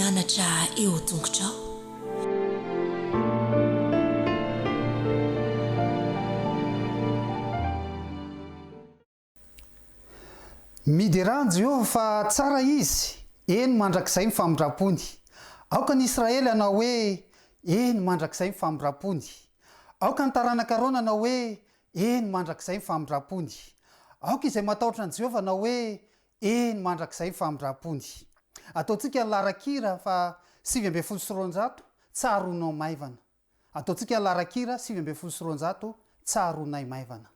anatra eo tongotrao. Miderà an'i Jehovah fa tsara izy, eny, mandrakizay ny famindram-pony. Aoka ny Israely hanao hoe, Eny, mandrakizay ny famindram-pony. Aoka ny taranak'i Arona hanao hoe, Eny, mandrakizay ny famindram-pony. Aoka izay matahotra an'i Jehovah hanao hoe, Eny, mandrakizay ny famindram-pony. Ataontsika ny laharan-kira fa 219, Tsaroanao maivana. Ataontsika ny laharan-kira 219, Tsaroanay maivana.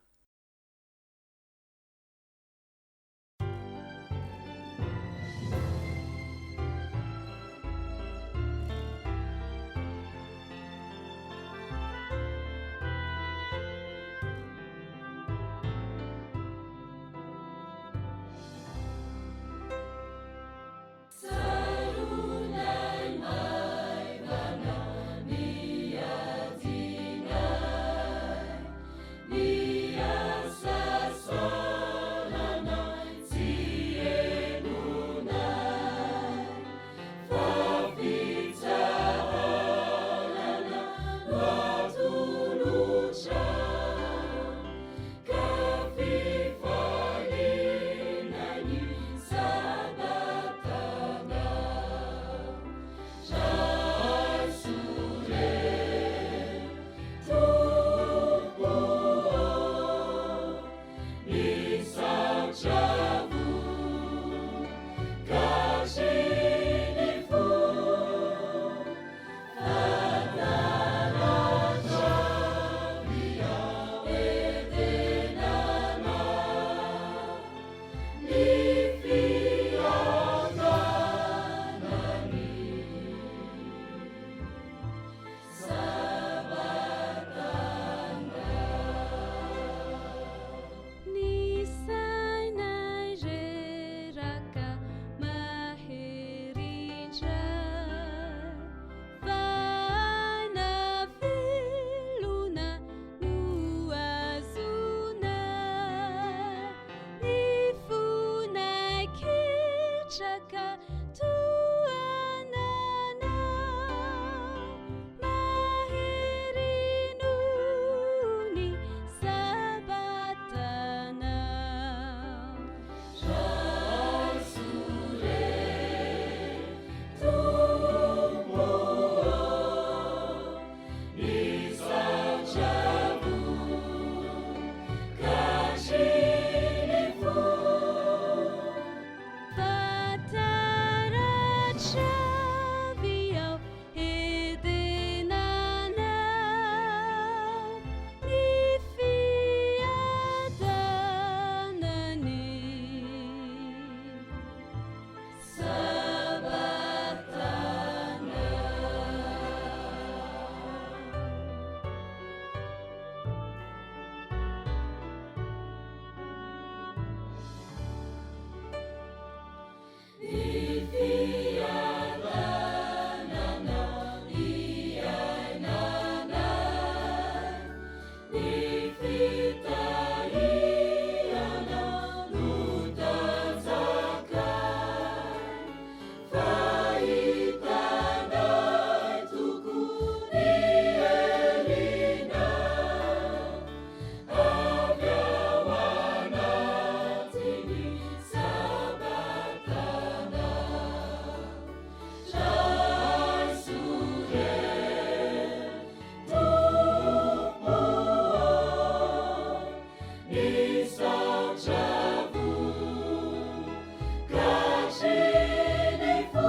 Tsaroanay maivana ny adinay, ny hasasaranay tsy henonay, fa fitsaharana no atolotra. Ka fifaliana ny sabatanao. Raiso re, Tompo ô, ny saotra vokatry ny fo. Ny sainay reraka mahery indray Fa aina velona no azonay Ny fonay ketraka tohananao Mahery noho ny sabatanao. Raiso re, Tompo ô, ny saotra vokatry ny fo. Fa taratra avy ao Edenanao ny fiadanany sabatanao. Ny fiadanana iainanay, ny fitahiana no tanjakay, fa hitanay tokoa ny herinao. Avy ao anatin'ny sabatanao. Raiso re, Tompo ô, ny saotra vokatry ny fo.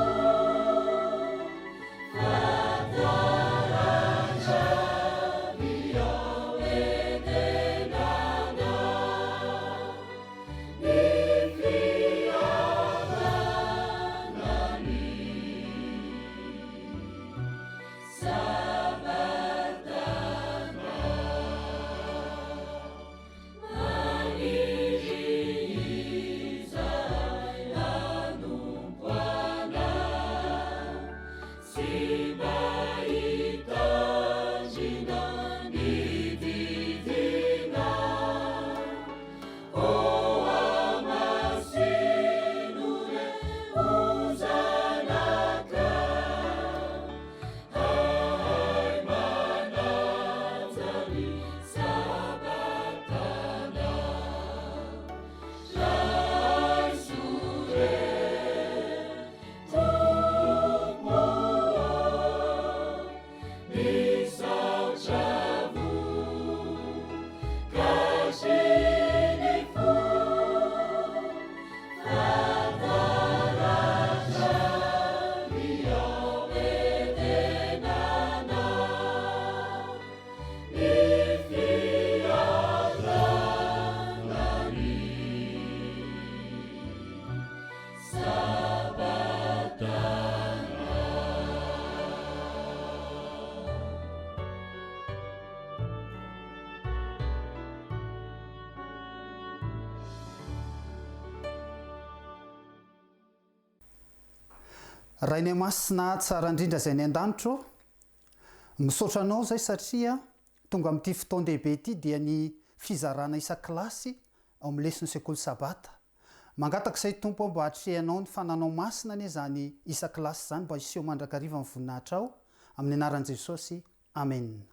Sabata. Rainay Masina tsara indrindra izay any an-danitra ô, misaotra Anao izay satria tonga amin'ity fotoan-dehibe ity dia ny fizarana isan-kilasy ao amin'ny leson'ny sekoly Sabata. Mangataka izay Tompo aho mba hatrehanao ny fananao masina anie izany isan-kilasy izany mba hiseho mandrakariva ny voninahitrao, amin'ny anaran'i Jesosy, Amena.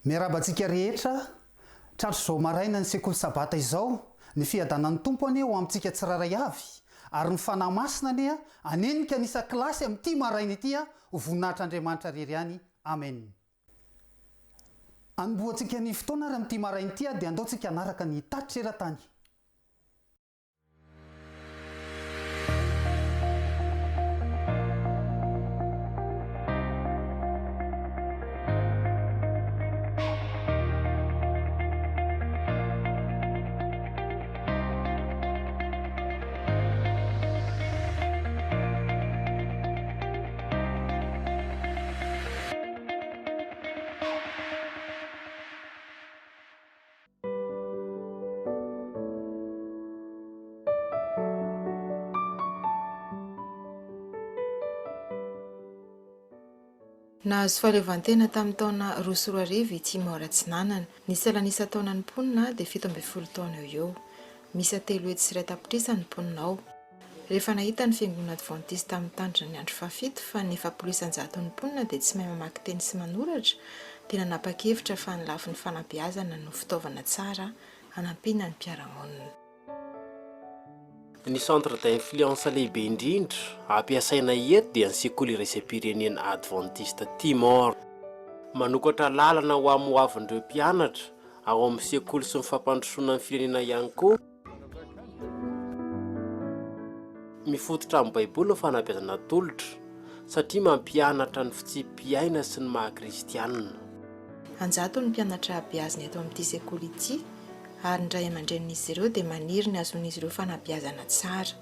Miarahaba antsika rehetra, tratr'izao maraina ny sekoly sabata izao, ny fiadanan'ny Tompo anie ho amintsika tsirairay avy, ary ny Fanahy Masina anie hanenika ny isan-kilasy amin'ity maraina ity ho voninahitr'Andriamanitra irery ihany. Amen. Anombohantsika ny fotoana ary amin'ity maraina ity dia andao tsika hanaraka ny tatitra eran-tany. Nahazo fahaleovantena tamin'ny taona 2002 i Timor Atsinanana. Ny salan'isan-taonan'ny mponina dia 17 taona eo ho eo. Miisa 301 tapitrisa ny mponina ao. Rehefa nahita ny Fiangonana Advantista Mitandrina ny Andro Fahafito fa ny 40 isan-jaton'ny mponina dia tsy mahay mamaky teny sy manoratra, dia nanapa-kevitra fa ny lafiny fanabeazana no fitaovana tsara hanampiana ny mpiara-monina. Ny centre d'influence lehibe indrindra ampiasaina eto dia ny Sekoly Iraisam-pirenena Advantista Timor. Manokatra lalana ho amin'ny hoavin'ireo mpianatra ao amin'ny sekoly sy ny fampandrosoana ny firenena ihany koa. Mifototra amin'ny Baiboly ny fanabeazana atolotra, satria mampianatra ny fitsipi-piaina sy ny maha kristianina. An-jatony ny mpianatra beazina eto amin'ity sekoly ity ary ny ray aman-drenin'izy ireo dia maniry ny hahazoan'izy ireo fanabeazana tsara.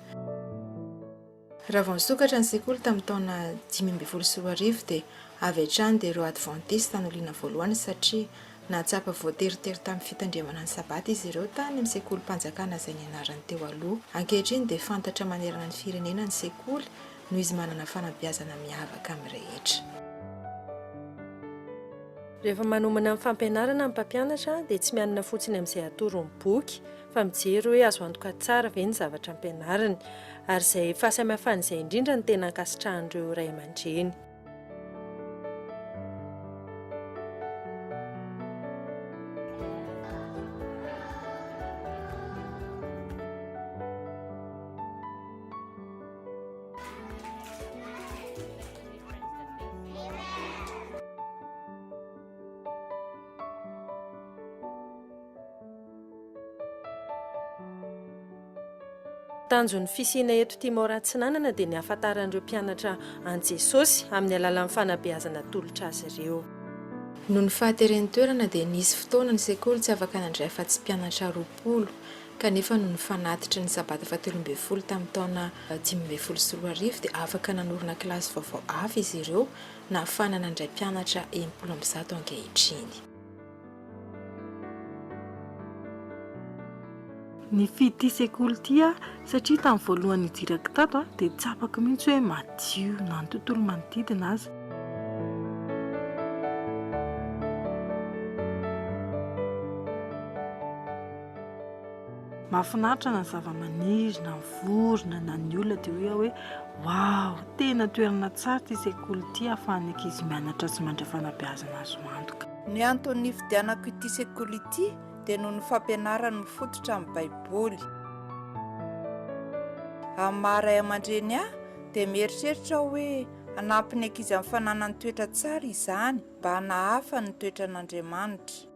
Raha vao nisokatra ny sekoly tamin'ny taona 2015 dia avy hatrany dia ireo Advantista no liana voalohany satria nahatsapa voateritery tamin'ny fitandremana ny Sabata izy ireo tany amin'ny sekolim-panjakana izay nianarany teo aloha. Ankehitriny dia fantatra manerana ny firenena ny sekoly noho izy manana fanabeazana miavaka amin'ny rehetra. Rehefa manomana ny fampianarana ny mpampianatra dia tsy mianina fotsiny amin'izay atoron'ny boky fa mijery hoe azo antoka tsara ve ny zavatra ampianariny. Ary izay fahasamihafana izay indrindra no tena ankasitrahan'ireo ray aman-dreny. Tanjon'ny fisiana eto Timor Atsinanana dia ny hahafantaran'ireo mpianatra an'i Jesosy amin'ny alalan'ny fanabeazana atolotra azy ireo. Noho ny fahateren'ny toerana dia nisy fotoana ny sekoly tsy afaka nandray afa-tsy mpianatra 20 kanefa noho ny fanatitry ny Sabata fahatelo ambin'ny folo tamin'ny taona 2015 dia afaka nanorina kilasy vaovao hafa izy ireo nahafahana nandray mpianatra 160 ankehitriny. Nifidy ity sekoly ity aho satria tamin'ny voalohany nidirako tato dia tsapako mihitsy hoe madio na ny tontolo manodidina aza. Mahafinaritra na ny zava-maniry na ny vorona na ny olona dia hoy aho hoe waouh tena toerana tsara ity sekoly ity ahafahan'ny ankizy mianatra sy mandray fanabeazana azo antoka. Ny antony nifidianako ity sekoly ity dia noho ny fampianarany mifototra amin'ny Baiboly. Amin'ny maha ray aman-dreny ahy dia mieritreritra aho hoe hanampy ny ankizy amin'ny fananany toetra tsara izany mba hanahafany ny toetran'Andriamanitra.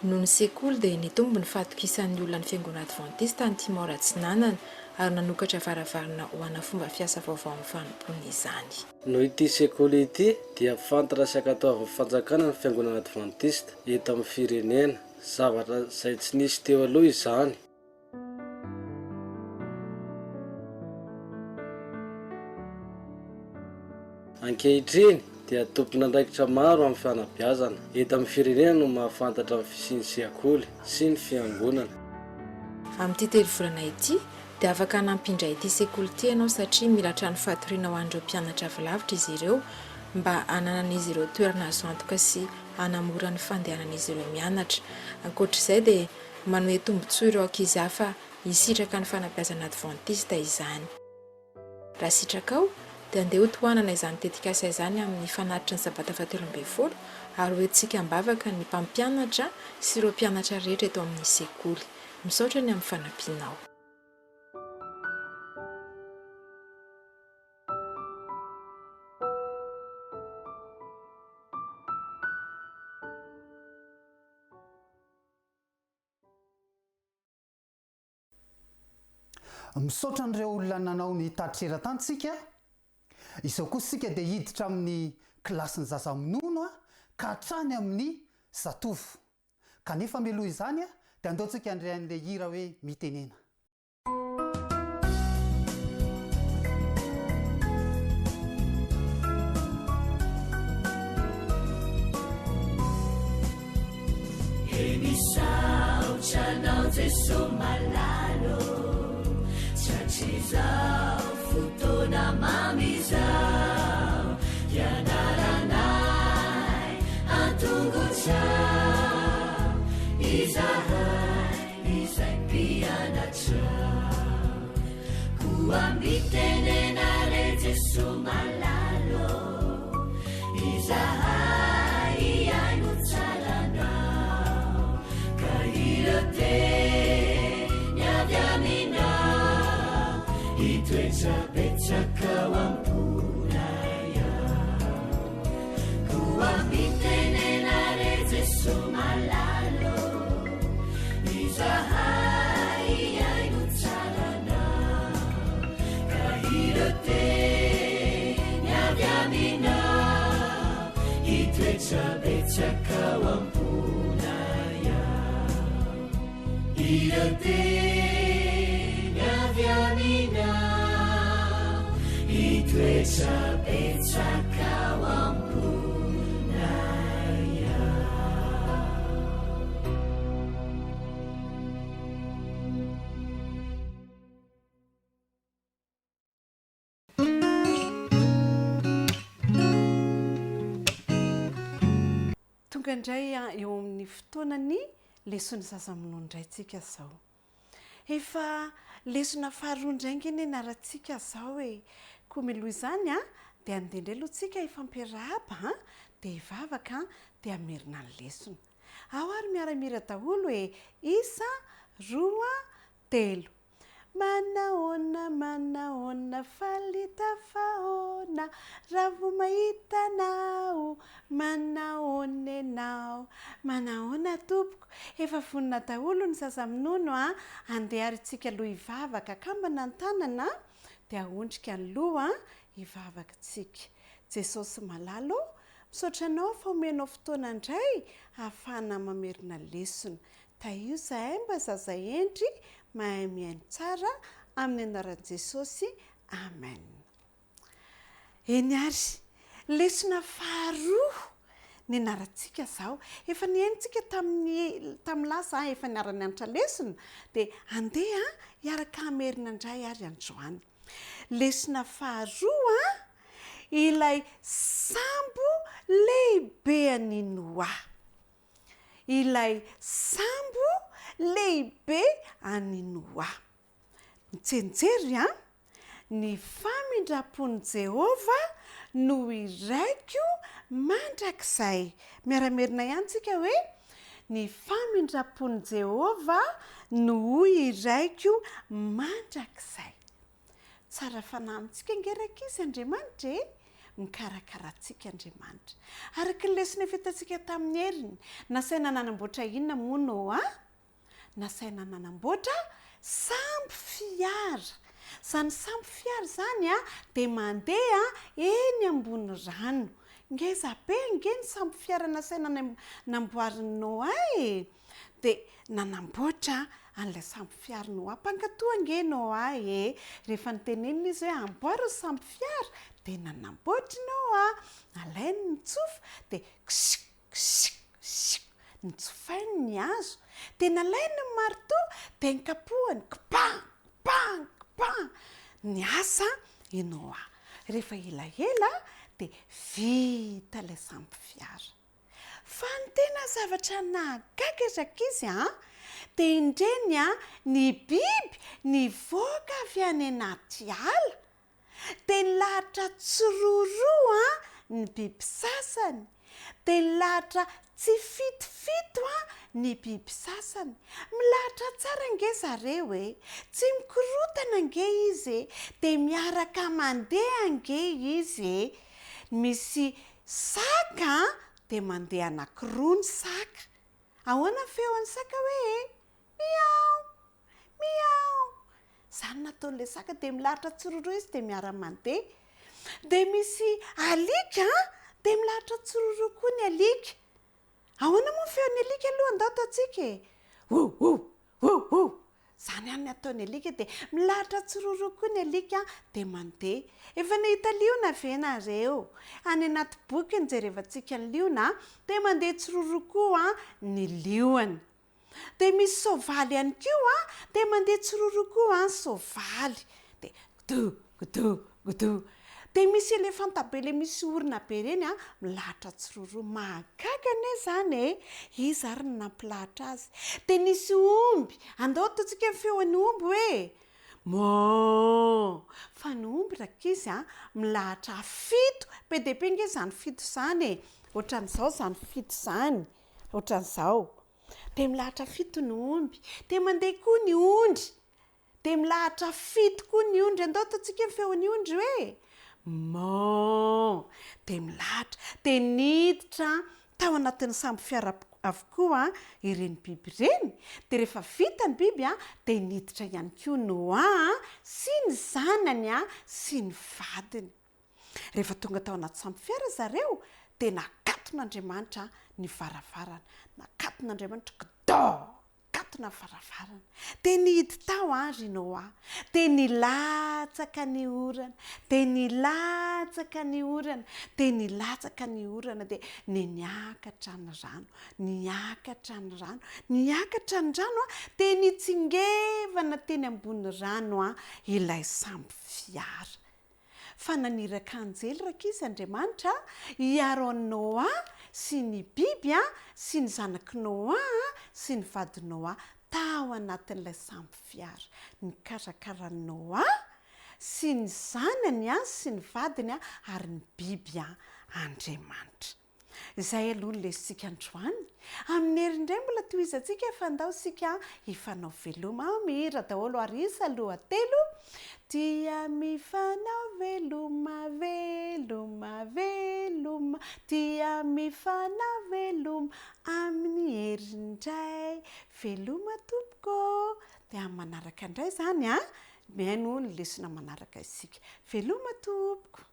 Noho ny sekoly dia nitombo ny fahatokisan'ny olona ny Fiangonana Advantista any Timor Atsinanana ary nanokatra varavarana ho ana fomba fiasa vaovao amin'ny fanompoana izany. Noho ity sekoly ity dia fantatra sy ankatoavin'ny fanjakana ny Fiangonana Advantista eto amin'ny firenena, zavatra izay tsy nisy teo aloha izany. Ankehitriny, dia tompon'andraikitra maro amin'ny fanabeazana eto amin'ny firenena no mahafantatra ny fisian'ny sekoly sy ny fiangonana. Amin'ity telovolana ity dia afaka hanampy indray ity sekoly ity ianao satria mila trano fatoriana ho an'ireo mpianatra avy lavitra izy ireo mba hananan'izy ireo toerana azo antoka sy hanamora ny fandehanan'izy ireo mianatra. Ankoatra izay dia manome tombontsoa ireo ankizy hafa hisitraka ny fanabeazana advantista izany. Raha sitrakao, dia andeha hotohanana izany tetikasa izany amin'ny fanatitry ny Sabata fahatelo ambin'ny folo ary hoentintsika am-bavaka ny mpampianatra sy ireo mpianatra rehetra eto amin'ny sekoly. Misaotra ny amin'ny fanampianao. Misaotra an'ireo olona nanao ny tatitra eran-tany tsika. Izao kosa isika dia hiditra amin'ny kilasin'ny zaza minono ka hatrany amin'ny zatovo. Kanefa mialoha izany dia andao tsika handre an'ilay hira hoe Mitenena. He misaotra anao Jeso malala ô, Tratrizao fotoana mamy izao, Hianaranay an-tongotrao, Izahay izay mpianatrao. Koa mitenena re Jeso malala ô, Izahay hihaino tsara anao, Ka ireo teny avy aminao, Hitoetra betsaka ao am-ponay ao. Koa mitenena re Jeso malala ô, Izahay hihaino tsara anao, Ka ireo teny avy aminao, Hitoetra betsaka ao am-ponay ao. Ireo teny avy aminao, Hitoetra betsaka ao am-ponay ao. Tonga indray eo amin'ny fotoanan'ny leson'ny zaza minono indray tsika izao. Efa lesona faharoa indray ange ny nianarantsika izao e. Koa mialoha izany dia andeha indray aloha tsika hifampiarahaba an, dia hivavaka an, dia hamerina ny lesona. Ao ary miara-mihira daholo e, isa, roa, telo. Manahoana manahoana faly tafahoana raha vao mahita anao manahoana ianao manahoana tompoko efa vonona daholo ny zaza minono a andeha ary tsika aloha hivavaka akambana ny tanana dia ahondrika ny loha hivavaka tsika Jesosy malala ô misaotra anao fa omenao fotoana indray ahafahana mamerina lesona Tahio zahay mba zaza hendry mahay mihaino tsara amin'ny anaran'i Jesosy Amen. Eny ary, lesona faharoa nianarantsika zao. Efa nihaino-tsika tamin'ny tamin'ny lasa efa niara-nianatra lesona dia andeha hiaraka hamerina indray ary androany. Lesona faharoa ilay sambo lehibe an'i Noa. ilay sambo lehibe an'i Noa. Mijenjery an! Ny famindram-pon'i Jehovah no hiraiko mandrakizay. Miara-merina ihany tsika hoe, Ny famindram-pon'i Jehovah no hiraiko mandrakizay. Tsara fanahy amintsika ange rankizy Andriamanitra e! Mikarakara antsika Andriamanitra. Araka ny lesona efa hitantsika tamin'ny heriny, nasaina nanamboatra inona moa Noa? Nasaina nanamboatra sambo fiara. Izany sambo fiara izany dia mandeha eny ambony rano. Ngeza be ange ny sambo fiara nasaina namboarin'i Noa e! Dia nanamboatra. an'ilay sambo fiara Noa. Mpankatò ange Noa e! Rehefa notenenina izy hoe amboary ny sambo fiara dia nanamboatra i Noa. Nalainy ny tsofa dia ksik ksik ksik notsofainy ny hazo. Dia nalainy ny marteau dia nokapohany kpang kpang kpang. Niasa i Noa. Rehefa elaela dia vita ilay sambo fiara. Fa ny tena zavatra nahagaga ry ankizy a, dia indreny a, ny biby nivoaka avy any anaty ala, dia nilahatra tsiroaroa ny biby sasany, dia nilahatra tsifitofito ny biby sasany. Milahatra tsara ange zareo e! Tsy mikorotana ange izy e! Dia miaraka mandeha ange izy e! Misy Saka an! Dia mandeha anakiroa ny saka. Ahoana ny feon'ny saka hoe e? Miaou! Miaou! Izany no ataon'ilay saka, dia milahatra tsiroaroa izy dia miara-mandeha. Dia misy alika an! Dia milahatra tsiroaroa koa ny alika. Ahoana moa ny feon'ny alika aloha andao ataontsika e? Ouh! Ouh! Ouh! Ouh! Izany ihany ny ataon'ny alika dia milahatra tsiroaroa koa ny alika dia mandeha. Efa nahita liona ve nareo? Any anaty boky no jerevantsika ny liona dia mandeha tsiroaroa koa ny liona. Dia misy soavaly ihany koa dia mandeha tsiroaroa koa ny soavaly. Dia gdou gdou gdou. Dia misy elefanta be le misy orona be ireny an, milahatra tsiroaroa. Mahagaga anie izany e! Iza ary no nampilahatra azy? Dia nisy omby, andao ataontsika ny feon'ny omby hoe, Moo! Fa ny omby rankizy an, milahatra fito, be dia be ange izany fito izany e! Ohatran'izao izany fito izany, ohatran'izao. Dia milahatra fito ny omby. Dia mandeha koa ny ondry. Dia milahatra fito koa ny ondry. Andao ataontsika ny feon'ny ondry hoe, Moo! Dia milahatra. Dia niditra tao anatin'ny sambo fiara avokoa ireny biby ireny. Dia rehefa vita ny biby dia niditra ihany koa Noa sy ny zanany sy ny vadiny. Rehefa tonga tao anaty sambo fiara zareo dia nakaton'Andriamanitra ny varavarana. Nakaton'Andriamanitra kidor! Nikatona ny varavarana. Dia nihidy tao an ry Noa. Dia nilatsaka ny orana. Dia nilatsaka ny orana. Dia nilatsaka ny orana. Dia niakatra ny rano. Niakatra ny rano. Niakatra ny rano an. Dia nitsingevana teny ambony rano an ilay sambo fiara. Fa naniraka anjely rankizy Andriamanitra hiaro an'i Noa sy ny biby sy ny zanak'i Noa sy ny vadin'i Noa tao anatin'ilay sambo fiara. Nikarakara an'i Noa sy ny zanany sy ny vadiny ary ny biby Andriamanitra. Izay aloha ny lesotsika androany. Amin'ny heriny indray mbola tohizantsika fa ndao isika hifanao veloma. Mihira daholo ary isa aloha telo dia mifanao veloma veloma veloma dia mifanao veloma amin'ny heriny indray veloma tompoko ô. Dia amin'ny manaraka indray izany an, mihaino ny lesona manaraka isika. Veloma tompoko.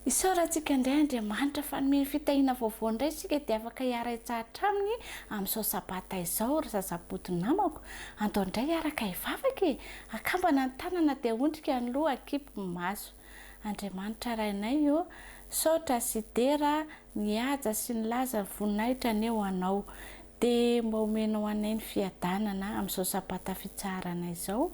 Isaorantsika indray Andriamanitra fa nomeny fitahiana vaovao indray isika dia afaka hiara-hitsahatra aminy amin'izao sabata izao ry zazabodo namako. Andao indray hiaraka hivavaka e! Akambana ny tanana dia ondrika ny loha akipy ny maso. Andriamanitra Rainay ô, saotra sy dera ny haja sy ny laza ny voninahitra anie ho Anao. Dia mba omenao anay ny fiadanana amin'izao sabata fitsaharana izao.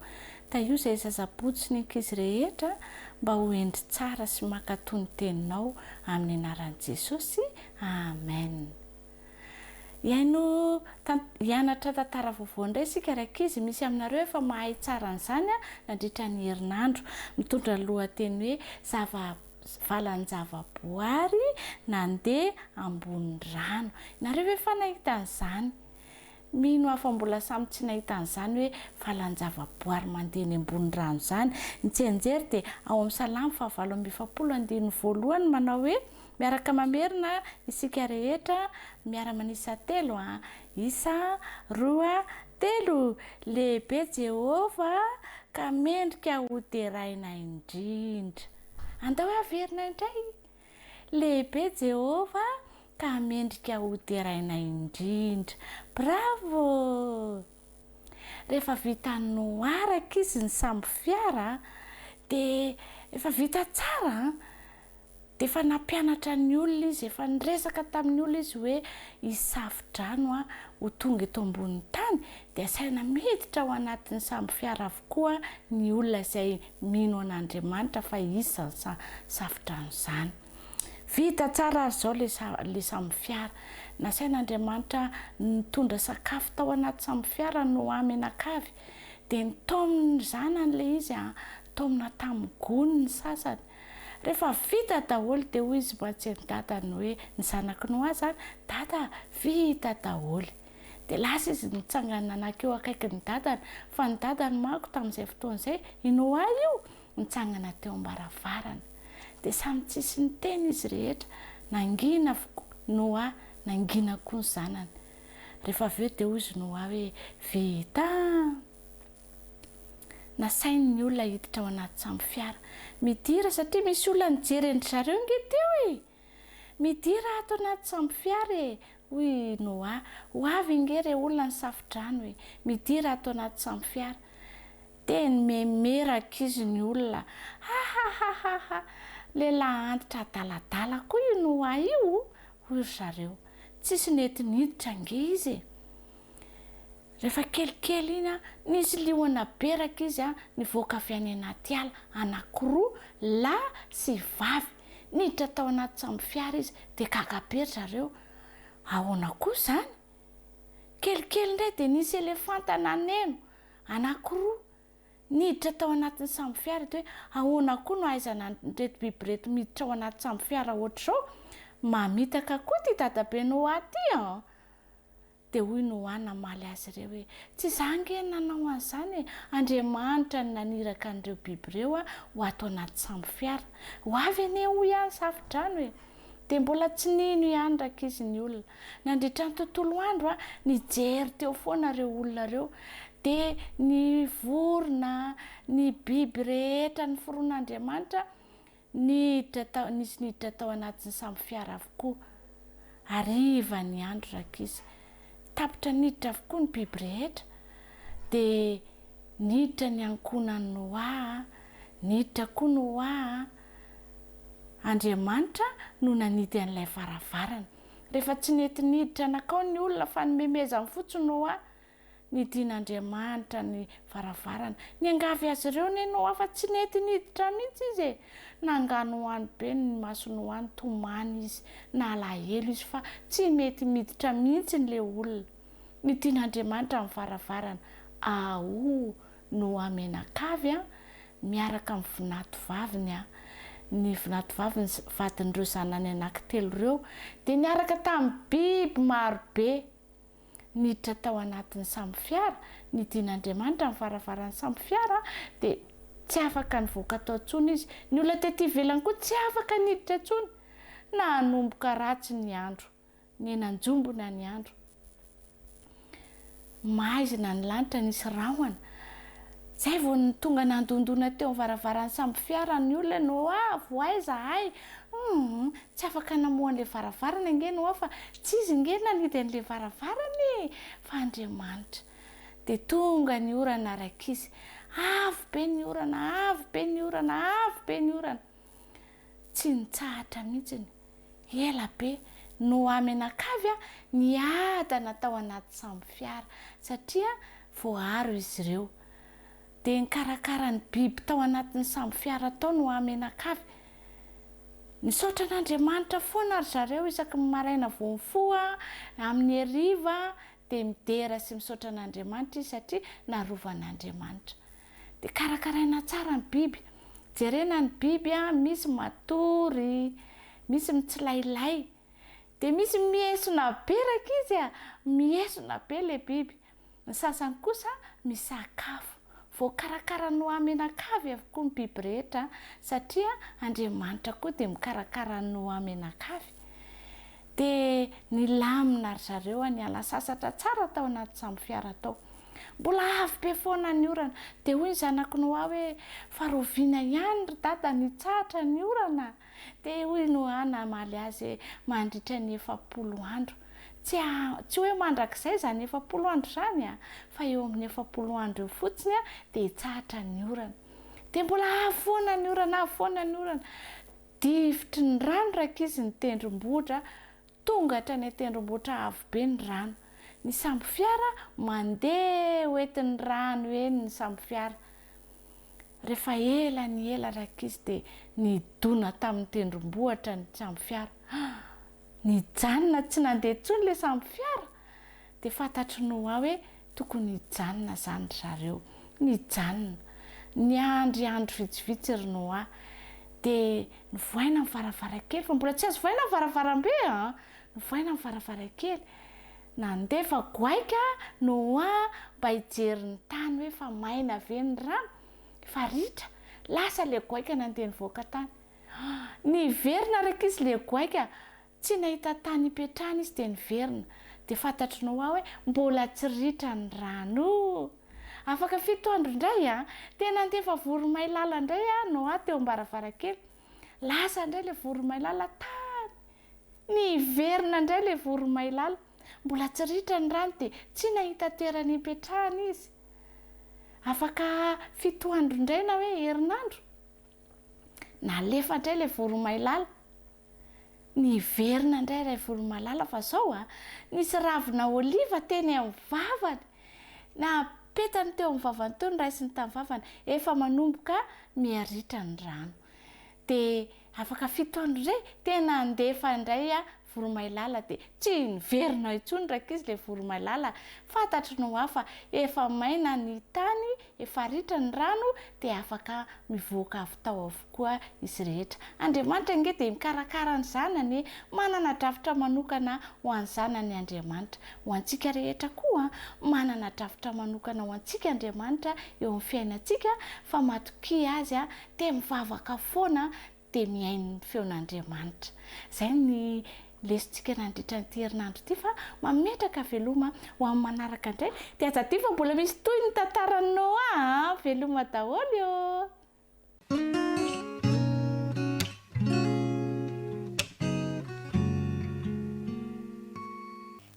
Tahio izay zazabodo sy ny ankizy rehetra mba ho hendry tsara sy mankatò ny teninao amin'ny anaran'i Jesosy. Amen. Hihaino hianatra tantara vaovao indray isika rankizy. Misy aminareo efa mahay tsara an'izany nandritra ny herinandro. Mitondra ny lohateny hoe zava valan-javaboary nandeha ambony rano. Nareo ve efa nahita an'izany? Mino aho fa mbola samy tsy nahita an'izany hoe valan-javaboary mandeha eny ambony rano izany. Ny tsianjery dia ao amin'ny Salamo fahavalo 48 andininy voalohany manao hoe, Miaraka mamerina isika rehetra, miara-manisa telo an! Isa, roa, telo! Lehibe Jehovah ka mendrika hoderaina indrindra. Andao hoe averina indray! Lehibe Jehovah ka mendrika ho deraina indrindra. Bravo! Rehefa vitan'i Noa araka izy ny sambo fiara dia efa vita tsara an! Dia efa nampianatra ny olona izy, efa niresaka tamin'ny olona izy hoe hisy safo-drano ho tonga eto ambonin'ny tany, dia asaina miditra ao anatin'ny sambo fiara avokoa ny olona izay mino an'Andriamanitra fa hisy izany safo-drano izany. Vita tsara ary izao ilay sambo fiara. Nasain'Andriamanitra nitondra sakafo tao anaty sambo fiara Noa mianakavy. Dia nitaominy ny zanany ilay izy, nitaomina tamin'ny gony ny sasany. Rehefa vita daholo dia hoy izy mantsy an'i dadany hoe, ny zanak'i Noa izany, Dada a, vita daholo. Dia lasa izy nitsangana nankeo akaikin'ny dadany, fa ny dadany manko tamin'izay fotoana izay, i Noa io, nitsangana teo am-baravarana. Dia samy tsisy niteny izy rehetra, nangina avokoa Noa, nangina koa ny zanany. Rehefa avy eo dia hoy izy Noa hoe, Vita an! Nasainy ny olona hiditra ao anaty sambo fiara. Midira satria misy olona nijery an-dry zareo ange teo e! Midira ato anaty sambo fiara e! hoy i Noa. Ho avy ange ireo olona nisafo-drano e! Midira ato anaty sambo fiara. Dia nimeme rankizy ny olona. Hahahahaha! Lehilahy antitra adaladala koa io Noa io, hoy ry zareo. Tsisy nety niditra ange izy e! Rehefa kelikely iny an, nisy liona be rankizy an, nivoaka avy any anaty ala, anankiroa, lahy sy vavy. Niditra tao anaty sambo fiara izy, dia gaga be ry zareo, ahoana koa izany? Kelikely indray dia nisy elefanta naneno, anankiroa, niditra tao anatin'ny sambo fiara, dia hoe ahoana koa no ahaizana an'ireto biby ireto miditra ao anaty sambo fiara ohatr'izao? Mamitaka koa ity dadabe Noah ity an! Dia hoy Noa namaly azy ireo hoe, Tsy izaho ange no nanao an'izany e! Andriamanitra no naniraka an'ireo biby ireo ho ato anaty sambo fiara. Ho avy anie hoy aho ny safodrano e! Dia mbola tsy nino ihany rankizy ny olona. Nandritra ny tontolo andro, nijery teo foana ireo olona ireo. Dia ny vorona, ny biby rehetra noforon'Andriamanitra, Niditra tao, nisy niditra tao anatin'ny sambo fiara avokoa. Hariva ny andro rankizy. Tapitra niditra avokoa ny biby rehetra. Dia niditra ny ankohonan'i Noa, niditra koa Noa. Andriamanitra no nanidy an'ilay varavarana. Rehefa tsy nety niditra nankao ny olona fa nomemezany fotsiny Noa, Nidin'Andriamanitra ny varavarana. Niangavy azy ireo anie Noa fa tsy nety niditra mihitsy izy e! Nanganohano be ny mason'i Noa nitomany izy, nalahelo izy fa tsy mety miditra mihitsy ilay olona. Nidin'Andriamanitra ny varavarana. Aoh! Noa mianakavy an, miaraka amin'ny vinatovaviny an, ny vinatovaviny vadin'ireo zanany anankitelo ireo dia niaraka tamin'ny biby marobe. niditra tao anatin'ny sambo fiara, nidin'Andriamanitra ny varavaran'ny sambo fiara dia tsy afaka nivoaka tao intsony izy. Ny olona tety ivelany koa tsy afaka niditra intsony. Nanomboka ratsy ny andro, niha-nanjombona ny andro. Maizina ny lanitra, nisy rahona. Zay vao tonga nandondona teo amin'ny varavaran'ny sambo fiara ny olona, Noa, voay izahay. Humm, tsy afaka namoha an'ilay varavarana ange Noa fa tsy izy ange nanidy an'ilay varavarana e, fa Andriamanitra. Dia tonga ny orana rankizy. Avy be ny orana, avy be ny orana, avy be ny orana. Tsy nitsahatra mihitsiny. Ela be. Noa mianakavy niadana tao anaty sambo fiara satria voaaro izy ireo. Dia nikarakara ny biby tao anatin'ny sambo fiara tao Noa mianakavy. Nisaotra an'Andriamanitra foana ry zareo isaky ny maraina vao mifoha, amin'ny hariva dia midera sy misaotra an'Andriamanitra izy satria narovan'Andriamanitra. Dia karakaraina tsara ny biby. Jerena ny biby an, misy matory, misy mitsilailay. Dia misy miesona be rankizy a, miesona be ilay biby. Ny sasany kosa misakafo. Voakarakara Noa mianakavy avokoa ny biby rehetra satria Andriamanitra koa dia mikarakara an'i Noa mianakavy. Dia nilamina ry zareo niala sasatra tsara tao anaty sambo fiara tao. Mbola avy be foana ny orana. Dia hoy ny zanak'i Noa hoe, Fa rahoviana ihany ry dada no hitsahatra ny orana? Dia hoy Noa namaly azy hoe, Mandritra ny 40 andro. Tsy, tsy hoe mandrakizay izany 40 andro izany an, fa eo amin'ny 40 andro eo fotsiny dia hitsahatra ny orana. Dia mbola avy foana ny orana, avy foana ny orana. Difotry ny rano rankizy ny tendrombohitra, tonga hatrany an-tendrombohitra avo be ny rano. Ny sambofiara mandeha hoentin'ny rano eny ny sambofiara. Rehefa ela ny ela rankizy dia nidona tamin'ny tendrombohitra ny sambofiara. Nijanona tsy nandeha intsony ilay sambofiara. Dia fantatr'i Noa hoe tokony hijanona izany ry zareo. Nijanona. Niandry andro vitsivitsy ry Noa. Dia novohaina ny varavarankely, fa mbola tsy azo vohaina ny varavarambe an! Novohaina ny varavarankely. Nandefa goaika Noa mba hijery ny tany hoe efa maina ve ny rano? Efa ritra. Lasa ilay goaika nandeha nivoaka tany. Niverina rankizy ilay goaika. Tsy nahita tany hipetrahana izy dia niverina. Dia fantatr'i Noa hoe mbola tsy ritra ny rano. Afaka fito andro indray, dia nandefa voromailala indray Noa teo am-baravarankely. Lasa indray ilay voromailala tany. Niverina indray ilay voromailala. Mbola tsy ritra ny rano dia tsy nahita toerana hipetrahana izy. Afaka fito andro indray na hoe herinandro, nalefa indray ilay voromailala. Niverina indray ilay voromailala fa zao a, nisy ravina oliva teny amin'ny vavany. Napetany teo amin'ny vavany teo, noraisiny tamin'ny vavany. Efa manomboka miha-ritra ny rano. Dia afaka fito andro indray, tena nandefa indray voromailala dia tsy niverina intsony rankizy ilay voromailala. Fantatry Noa fa efa maina ny tany, efa ritra ny rano dia afaka mivoaka avy tao avokoa izy rehetra. Andriamanitra ange dia mikarakara ny zanany e! Manana drafitra manokana ho an'ny zanany Andriamanitra. Ho antsika rehetra koa, manana drafitra manokana ho antsika Andriamanitra eo amin'ny fiainantsika fa matokia Azy dia mivavaka foana dia mihaino ny feon'Andriamanitra. Izay ny lesontsika nandritra an'ity herinandro ity fa mametraka veloma ho amin'ny manaraka indray. Dia aza adino fa mbola misy tohiny ny tantaran'i Noa a! Veloma daholo ô!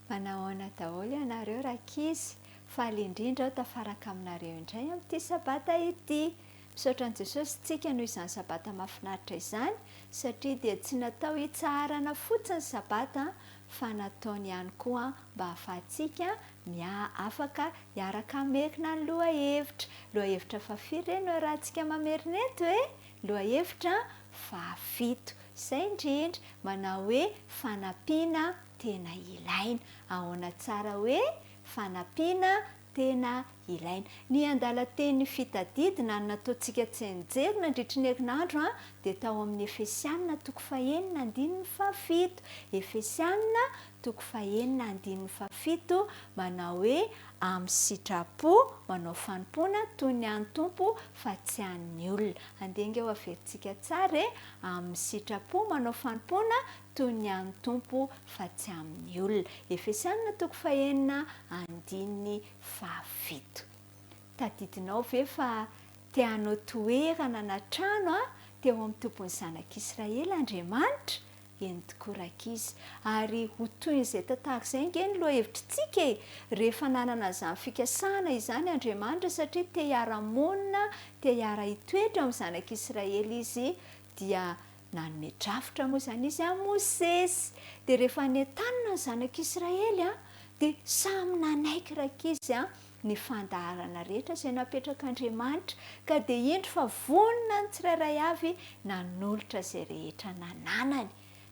Manahoana daholo ianareo rankizy? Faly indrindra aho tafaraka aminareo indray amin'ity sabata ity. Misaotra an'i Jesosy tsika noho izany sabata mahafinaritra izany satria dia tsy natao hitsaharana fotsiny ny sabata fa nataony ihany koa mba hahafahantsika miha afaka hiaraka hamerina ny lohahevitra. Lohahevitra fahafiry re no iarahantsika mamerina eto e? Lohahevitra fahafito. Izay indrindra, manao hoe fanampiana tena ilaina. Ahoana tsara hoe fanampiana tena ilaina. Ny andalan-teny fitadidina no nataontsika tsianjery nandritry ny herinandro dia tao amin'ny Efesiana toko fahenina andininy fahafito. Efesiana toko fahenina andininy fahafito manao hoe amin'ny sitrapo manao fanompoana toy ny an'ny Tompo fa tsy an'ny olona. Andeha ange ho averintsika tsara e! Amin'ny sitrapo manao fanompoana toy ny an'ny Tompo fa tsy amin'ny olona. Efesiana toko fahenina andininy fahafito. Tadidinao ve fa te hanao toerana na trano teo amin'ny Tompon'ny Zanak'Israely Andriamanitra? Eny tokoa rankizy. Ary ho tohin'izay tantara izay ange ny lohahevitritsika e! Rehefa nanana an'izany fikasana izany Andriamanitra satria te hiara-monina, te hiara-hitoetra amin'ny Zanak'Israely Izy dia Nanome drafitra moa izany izy an'i Mosesy. Dia rehefa nentanina ny zanak'Israely, dia samy nanaiky rankizy ny fandaharana rehetra izay napetrak'Andriamanitra, ka dia indro fa vonona ny tsirairay avy nanolotra izay rehetra nananany.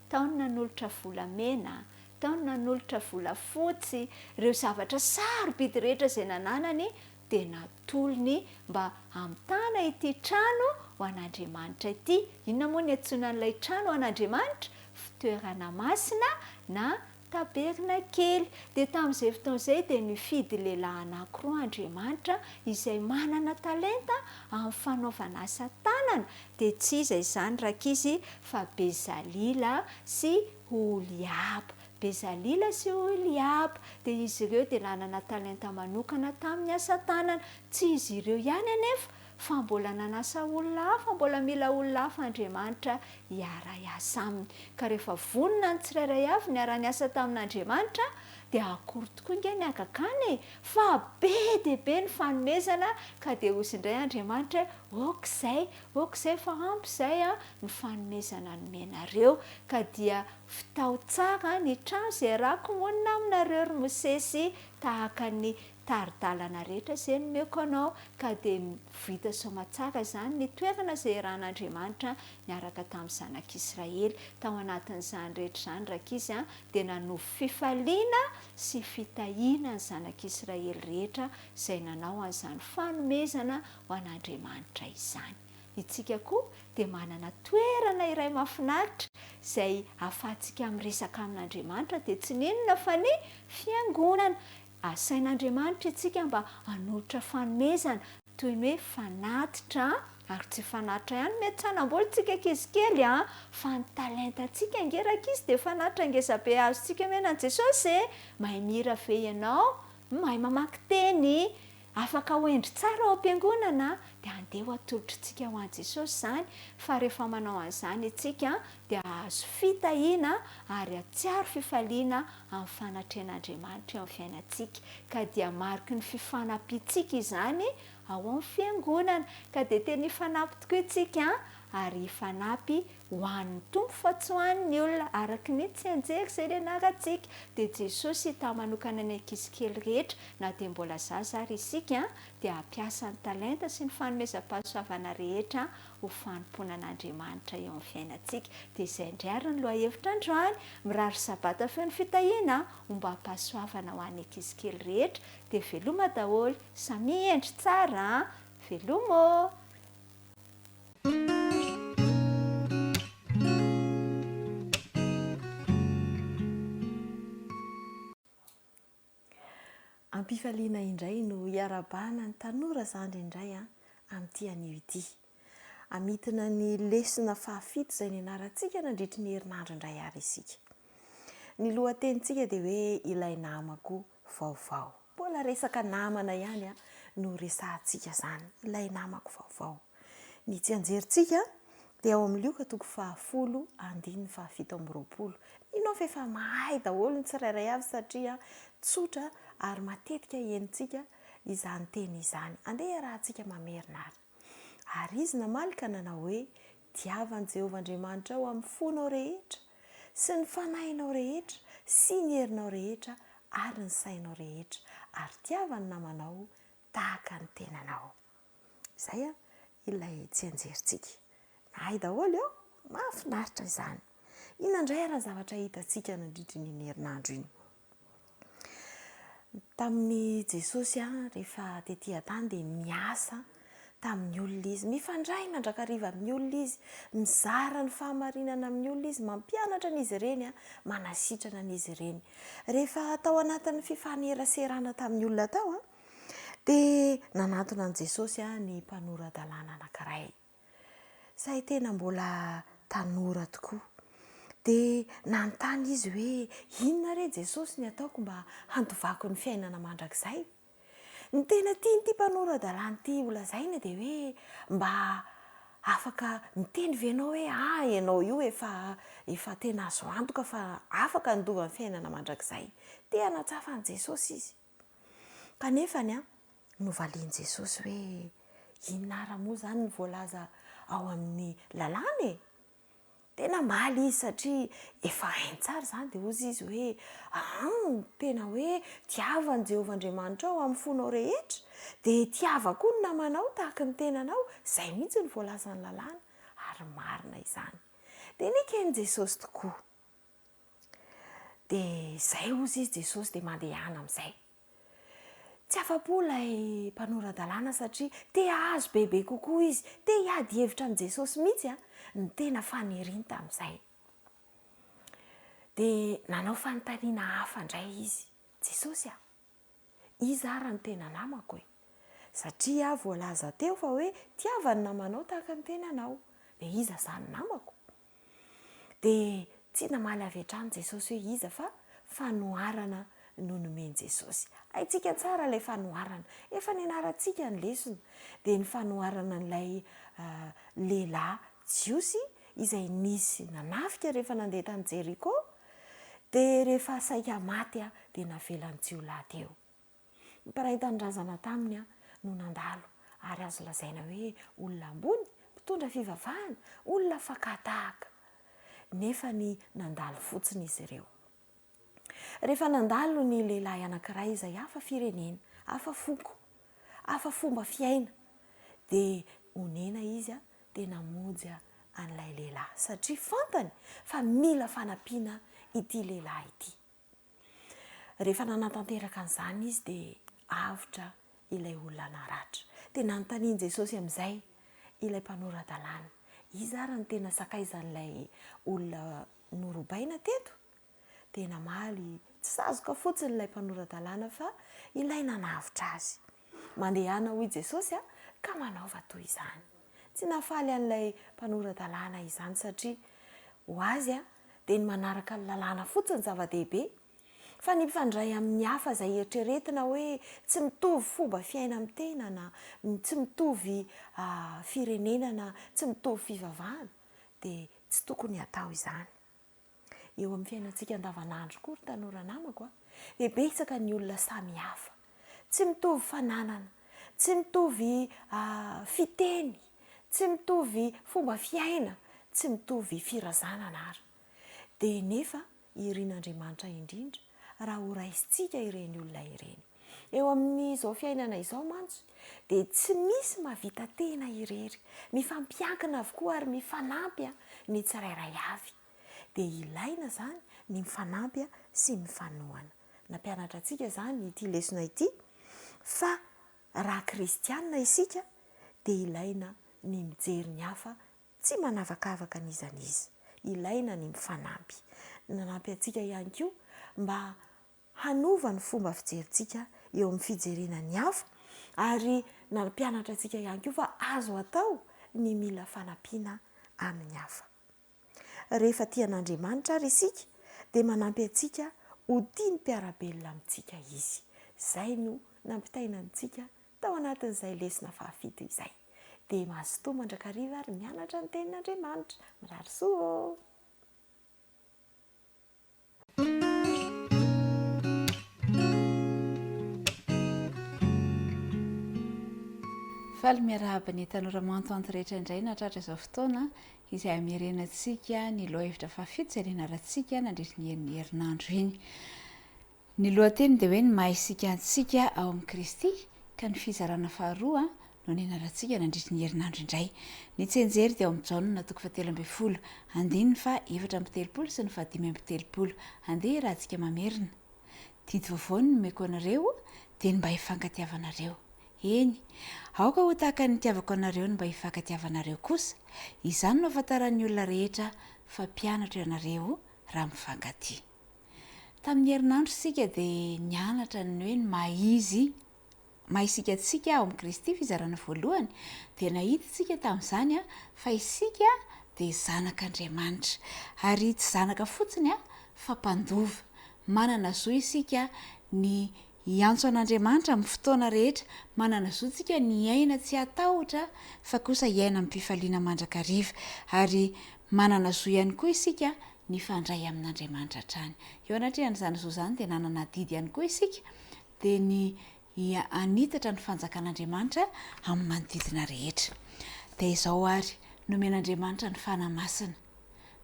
Tao ny nanolotra volamena, tao ny nanolotra volafotsy, ireo zavatra sarobidy rehetra izay nananany dia natolony mba hamitana ity trano ho an'Andriamanitra ity. Inona moa ny iantsoana an'ilay trano ho an'Andriamanitra? Fitoerana masina na tabernakely. Dia tamin'izay fotoana izay dia nifidy lehilahy anankiroa Andriamanitra izay manana talenta amin'ny fanaovana asa tanana, dia tsy iza izany rankizy fa Bezalila sy Oholiaba. Bezalila sy Oholiaba, dia izy ireo dia nanana talenta manokana tamin'ny asa tanana. Tsy izy ireo ihany anefa, fa mbola nanasa olona hafa, mbola mila olona hafa Andriamanitra hiara-hiasa aminy. Ka rehefa vonona ny tsirairay avy niara-niasa tamin'Andriamanitra, dia akory tokoa ange ny hagagana e! Fa be dia be ny fanomezana, ka dia hozy indray Andriamanitra hoe, ok izay, ok izay fa ampy izay an, ny fanomezana nomenareo. Ka dia vitao tsara ny trano izay iarahako monina aminareo ry Mosesy, tahaka ny tari-dalana rehetra izay nomeko anao, ka dia vita soamatsara izany ny toerana izay iarahan'Andriamanitra niaraka tamin'ny zanak'Israely. Tao anatin'izany rehetra izany rankizy an, dia nanovo fifaliana sy fitahiana ny zanak'Israely rehetra izay nanao an'izany fanomezana ho an'Andriamanitra izany. Itsika koa dia manana toerana iray mahafinaritra izay ahafahantsika miresaka amin'Andriamanitra dia tsy n'inona fa ny fiangonana. Asain'Andriamanitra isika mba hanolotra fanomezana, toy ny hoe fanatitra, ary tsy fanatitra ihany mety tsy hanambola isika ankizy kely an, fa ny talentantsika ange rankizy dia fanatitra ngezabe azontsika omena an'i Jesosy e! Mahay mihira ve ianao? Mahay mamaky teny? Afaka ho hendry tsara ao am-piangonana dia andeha ho atolotritsika ho an'i Jesosy izany fa rehefa manao an'izany isika dia hahazo fitahiana ary hahatsiaro fifaliana amin'ny fanatrehan'Andriamanitra eo amin'ny fiainantsika ka dia mariky ny fifanampiantsika izany ao amin'ny fiangonana ka dia tena hifanampy tokoa isika ary hifanampy ho an'ny Tompo fa tsy ho an'ny olona, araka ny tsianjery izay nianarantsika, dia Jesosy hitahy manokana ny ankizy kely rehetra, na dia mbola zaza ary isika, dia hampiasa ny talenta sy ny fanomezam-pahasoavana rehetra ho fanompoana an'Andriamanitra eo amin'ny fiainantsika. Dia izay indray ary ny lohahevitra androany, mirary sabata feno fitahiana, ombam-pahasoavana ho an'ny ankizy kely rehetra, dia veloma daholo, samia hendry tsara an! Veloma ô! Am-pifaliana indray no iarahabana ny tanora zandry indray amin'ity anio ity. Hamintina ny lesona fahafito izay nianarantsika nandritry ny herinandro indray àry isika. Ny lohatenintsika dia hoe Ilay namako vaovao. Mbola resaka namana ihany no resahantsika izany, ilay namako vaovao. Ny tsianjerintsika dia ao amin'ny Lioka toko fahafolo andininy fahafito amby 20. Mino aho fa efa mahay daholo ny tsirairay avy satria tsotra ary matetika henontsika izany teny izany. Andeha hiarahantsika mamerina ary. Ary izy namaly ka nanao hoe, Tiava an'i Jehovah Andriamanitrao amin'ny fonao rehetra, sy ny fanahinao rehetra, sy ny herinao rehetra, ary ny sainao rehetra, ary tiava ny namanao tahaka ny tenanao. Izay ilay tsianjerintsika. Nahay daholo eo? Mahafinaritra izany. Inona indray ary ny zavatra hitantsika nandritra iny herinandro iny? Tamin'i Jesosy rehefa tetỳ an-tany dia miasa tamin'ny olona izy. Mifandray mandrakariva amin'ny olona izy, mizara ny fahamarinana amin'ny olona izy, mampianatra an'izy ireny, manasitrana an'izy ireny. Rehefa tao anatin'ny fifaneraserana tamin'ny olona tao dia nanantona an'i Jesosy ny mpanora-dalàna anankiray. Izay tena mbola tanora tokoa. Dia nanontany izy hoe, Inona re Jesosy ny ataoko mba handovako ny fiainana mandrakizay? Ny tena tian'ity mpanora-dalàna ity holazaina dia hoe, Mba afaka miteny ve ianao hoe, Ah, ianao io efa, efa tena azo antoka fa afaka handova ny fiainana mandrakizay. Te hanatsafa an'i Jesosy izy. Kanefa ny novalian'i Jesosy hoe, Inona ara moa izany no voalaza ao amin'ny lalàna e? Dia namaly izy satria efa hainy tsara izany, dia hozy izy hoe, An, tena hoe tiava an'i Jehovah Andriamanitrao amin'ny fonao rehetra, dia tiava koa ny namanao tahaka ny tenanao, izay mihitsy no voalazan'ny lalàna, ary marina izany. Dia neken'i Jesosy tokoa. Dia izay hozy izy Jesosy dia mandehana amin'izay. Tsy afa-po ilay mpanora-dalàna satria te hahazo bebe kokoa izy, te hiady hevitra amin'i Jesosy mihitsy ny tena faniriany tamin'izay. Dia nanao fanontaniana hafa indray izy, Jesosy a, iza ary no tena namako e? Satria voalaza teo fa hoe tiava ny namanao tahaka ny tenanao. Dia iza izany namako? Dia tsy namaly avy hatrany Jesosy hoe iza fa fanoharana no nomen'i Jesosy. Haintsika tsara ilay fanoharana. Efa nianarantsika ny lesona. Dia ny fanoharana an'ilay lehilahy jiosy izay nisy nanafika rehefa nandeha tany Jeriko, dia rehefa saika maty dia navelan'ny jiolahy teo. Ny mpiray tanindrazana taminy no nandalo ary azo lazaina hoe olona ambony, mpitondra fivavahana, olona fakan-tahaka. Nefa ny nandalo fotsiny izy ireo. Rehefa nandalo ny lehilahy anankiray izay hafa firenena, hafa foko, hafa fomba fiaina, dia onena izy dia namonjy an'ilay lehilahy satria fantany fa mila fanampiana ity lehilahy ity. Rehefa nanatanteraka an'izany izy dia avotra ilay olona naratra. Dia nanontanian'i Jesosy amin'izay ilay mpanora-dalàna, Iza ary no tena sakaizan'ilay olona norobaina teto? Dia namaly tsy sazoka fotsiny ilay mpanora-dalàna fa ilay nanavotra azy. Mandehana hoy Jesosy ka manaova toy izany. Tsy nahafaly an'ilay mpanora-dalàna izany satria ho azy dia ny manaraka ny lalàna fotsiny zava-dehibe fa ny mifandray amin'ny hafa izay eritreretina hoe tsy mitovy fomba fiaina amin'ny tena na tsy mitovy firenena na tsy mitovy fivavahana dia tsy tokony hatao izany. Eo amin'ny fiainantsika andavanandro koa ry tanora namako a, dia betsaka ny olona samy hafa, tsy mitovy fananana, tsy mitovy fiteny, tsy mitovy fomba fiaina, tsy mitovy firazanana ary. Dia nefa irin'Andriamanitra indrindra raha ho raisintsika ireny olona ireny. Eo amin'izao fiainana izao mantsy dia tsy misy mahavita tena irery, mifampiankina avokoa ary mifanampy ny tsirairay avy. Dia ilaina izany ny mifanampy sy mifanohana. Nampianatra antsika izany ity lesona ity fa raha kristiana isika dia ilaina ny mijery ny hafa tsy manavakavaka n'iza n'iza. Ilaina ny mifanampy. Nanampy antsika ihany koa mba hanova ny fomba fijerintsika eo amin'ny fijerena ny hafa ary nampianatra antsika ihany koa fa azo atao ny mila fanampiana amin'ny hafa. Rehefa tia an'Andriamanitra àry isika, dia manampy antsika ho tia ny mpiara-belona amintsika izy. Izay no nampitaina antsika tao anatin'izay lesona fahafito izay. Dia mazotoa mandrakariva ary mianatra ny Tenin'Andriamanitra. Mirary soa ô! Faly miarahaba ny tanora manto-anto rehetra indray nahatratra izao fotoana izay hamerenantsika ny lohahevitra fahafito izay nianarantsika nandritry ny eny herinandro iny. Ny lohateny dia hoe ny maha isika antsika ao amin'i Kristy ka ny fizarana faharoa no nianarantsika nandritry ny herinandro indray. Ny tsianjery dia ao amin'ny Jaona toko fahatelo ambinifolo, andininy faha 34 sy ny faha 35. Andeha hiarahantsika mamerina. Didy vaovao no nomeko anareo, dia ny mba hifankatiavanareo. Eny, aoka ho tahaka ny nitiavako anareo ny mba hifankatiavanareo kosa. Izany no ahafantaran'ny olona rehetra fa mpianatro ianareo raha mifankatia. Tamin'ny herinandro isika dia nianatra ny hoe ny maha izy maha isika antsika ao amin'i Kristy, fizarana voalohany, dia nahita isika tamin'izany fa isika dia zanak'Andriamanitra. Ary tsy zanaka fotsiny fa mpandova. Manana zo isika ny hiantso an'Andriamanitra amin'ny fotoana rehetra. Manana zo isika ny hiaina tsy hatahotra fa kosa hiaina amim-pifaliana mandrakariva. Ary manana zo ihany koa isika ny hifandray amin'Andriamanitra hatrany. Eo anatrehan'izany zo izany dia nanana adidy ihany koa isika dia ny hanitatra ny fanjakan'Andriamanitra amin'ny manodidina rehetra. Dia izao àry, nomen'Andriamanitra ny Fanahy Masina,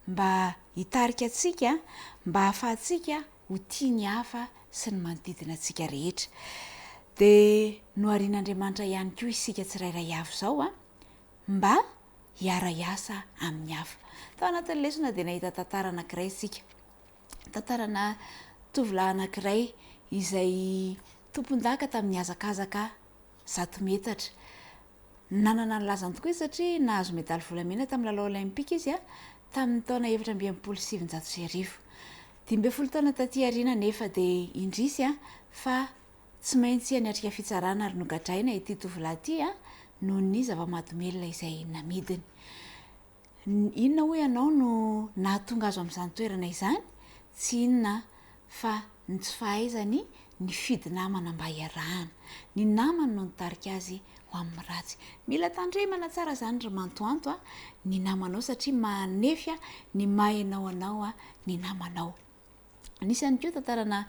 mba hitarika antsika, mba hahafahantsika ho tia ny hafa sy ny manodidina antsika rehetra. Dia noharian'Andriamanitra ihany koa isika tsirairay avy izao, mba hiara-hiasa amin'ny hafa. Tao anatin'ny lesona dia nahita tantara anankiray isika. Tantarana tovolahy anankiray izay tompon-daka tamin'ny hazakazaka zato metatra. Nanana ny lazany tokoa izy satria nahazo medaly volamena tamin'ny lalao Olaimpika izy tamin'ny taona 1964. 15 taona taty aoriana anefa dia indrisy fa tsy maintsy niatrika fitsarana ary nogadraina ity tovolahy ity noho ny zava-mahadomelina izay namidiny. Inona hoy ianao no nahatonga azy ho amin'izany toerana izany? Tsy inona. Fa ny tsy fahaizany nifidy namana mba hiarahana. Ny namany no nitarika azy ho amin'ny ratsy. Mila tandremana tsara izany ry Mantoanto a, ny namanao satria manefy ny maha ianao anao ny namanao. Nisy ihany koa tantarana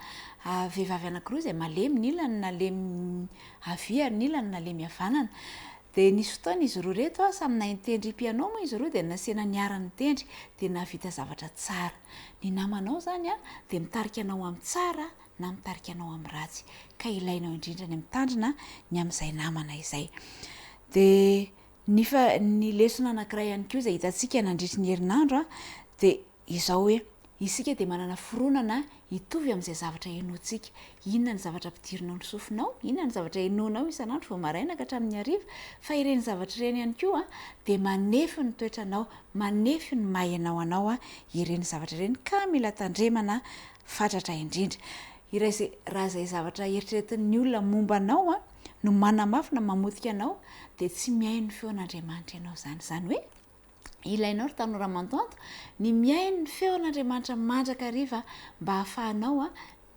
vehivavy anankiroa izay malemy, ny ilany nalemy havia ary ny ilany nalemy havanana. Dia nisy fotoana izy roa ireto, samy nahay nitendry piano moa izy roa dia nasiana niara-nitendry dia nahavita zavatra tsara. Ny namanao izany dia mitarika anao amin'ny tsara na mitarika anao amin'ny ratsy ka ilainao indrindra ny mitandrina ny amin'izay namana izay. Dia ny fa ny lesona anankiray ihany koa izay hitantsika nandritry ny herinandro dia izao hoe isika dia manana fironana hitovy amin'izay zavatra henointsika. Inona ny zavatra ampidirinao ny sofinao? Inona ny zavatra henoinao isan'andro vao maraina ka hatramin'ny hariva? Fa ireny zavatra ireny ihany koa dia manefy ny toetranao, manefy ny maha ianao anao ireny zavatra ireny ka mila tandremana fatratra indrindra. Iray izay, raha izay zavatra eritreretin'ny olona momba anao no manamafy na mamotika anao dia tsy mihaino ny feon'Andriamanitra ianao izany. Izany hoe, ilainao ry tanora mantoanto ny mihaino ny feon'Andriamanitra mandrakariva mba hahafahanao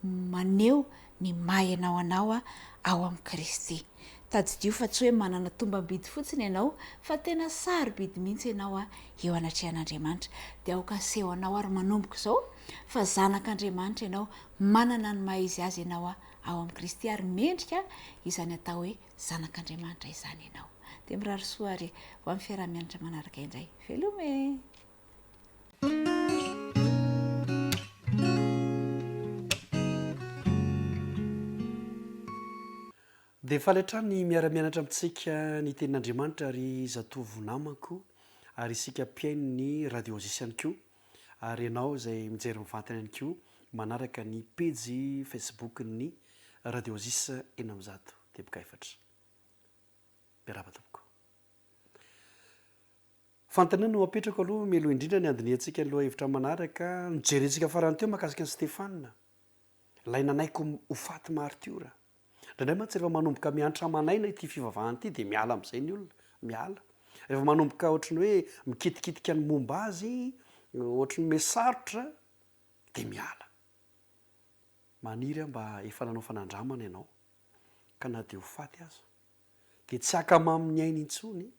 maneho ny maha ianao anao ao amin'i Kristy. Tadidio fa tsy hoe manana tombam-bidy fotsiny ianao fa tena sarobidy mihitsy ianao eo anatrehan'Andriamanitra. Dia aoka aseho anao ary manomboka izao fa zanak'Andriamanitra ianao, manana ny maha izy azy ianao ao amin'i Kristy ary mendrika izany atao hoe zanak'Andriamanitra izany ianao. Dia mirary soa ary ho amin'ny fiaraha-mianatra manaraka indray. Veloma e! Dia faly hatrany miara-mianatra amintsika ny Tenin'Andriamanitra ry zatovo namako ary isika mpihaino ny Radio Oasis ihany koa ary ianao izay mijery mivantana ihany koa manaraka ny pejy Facebook-n'ny Radio Oasis 600 teboka efatra. Miarahaba tompoko. Fanontaniana no apetrako aloha mialoha indrindra ny handinihantsika ny lohahevitra manaraka. Nojerentsika farany teo mahakasika an'i Stefana, ilay nanaiky ho faty martiora. Indraindray mantsy rehefa manomboka miantra aman'aina ity fivavahana ity dia miala amin'izay ny olona, miala. Rehefa manomboka ohatry ny hoe mikitikitika ny momba azy, ohatry ny miha-sarotra dia miala. Maniry aho mba efa nanao fanandramana ianao ka na dia ho faty aza dia tsy haka mamy ny ainy intsony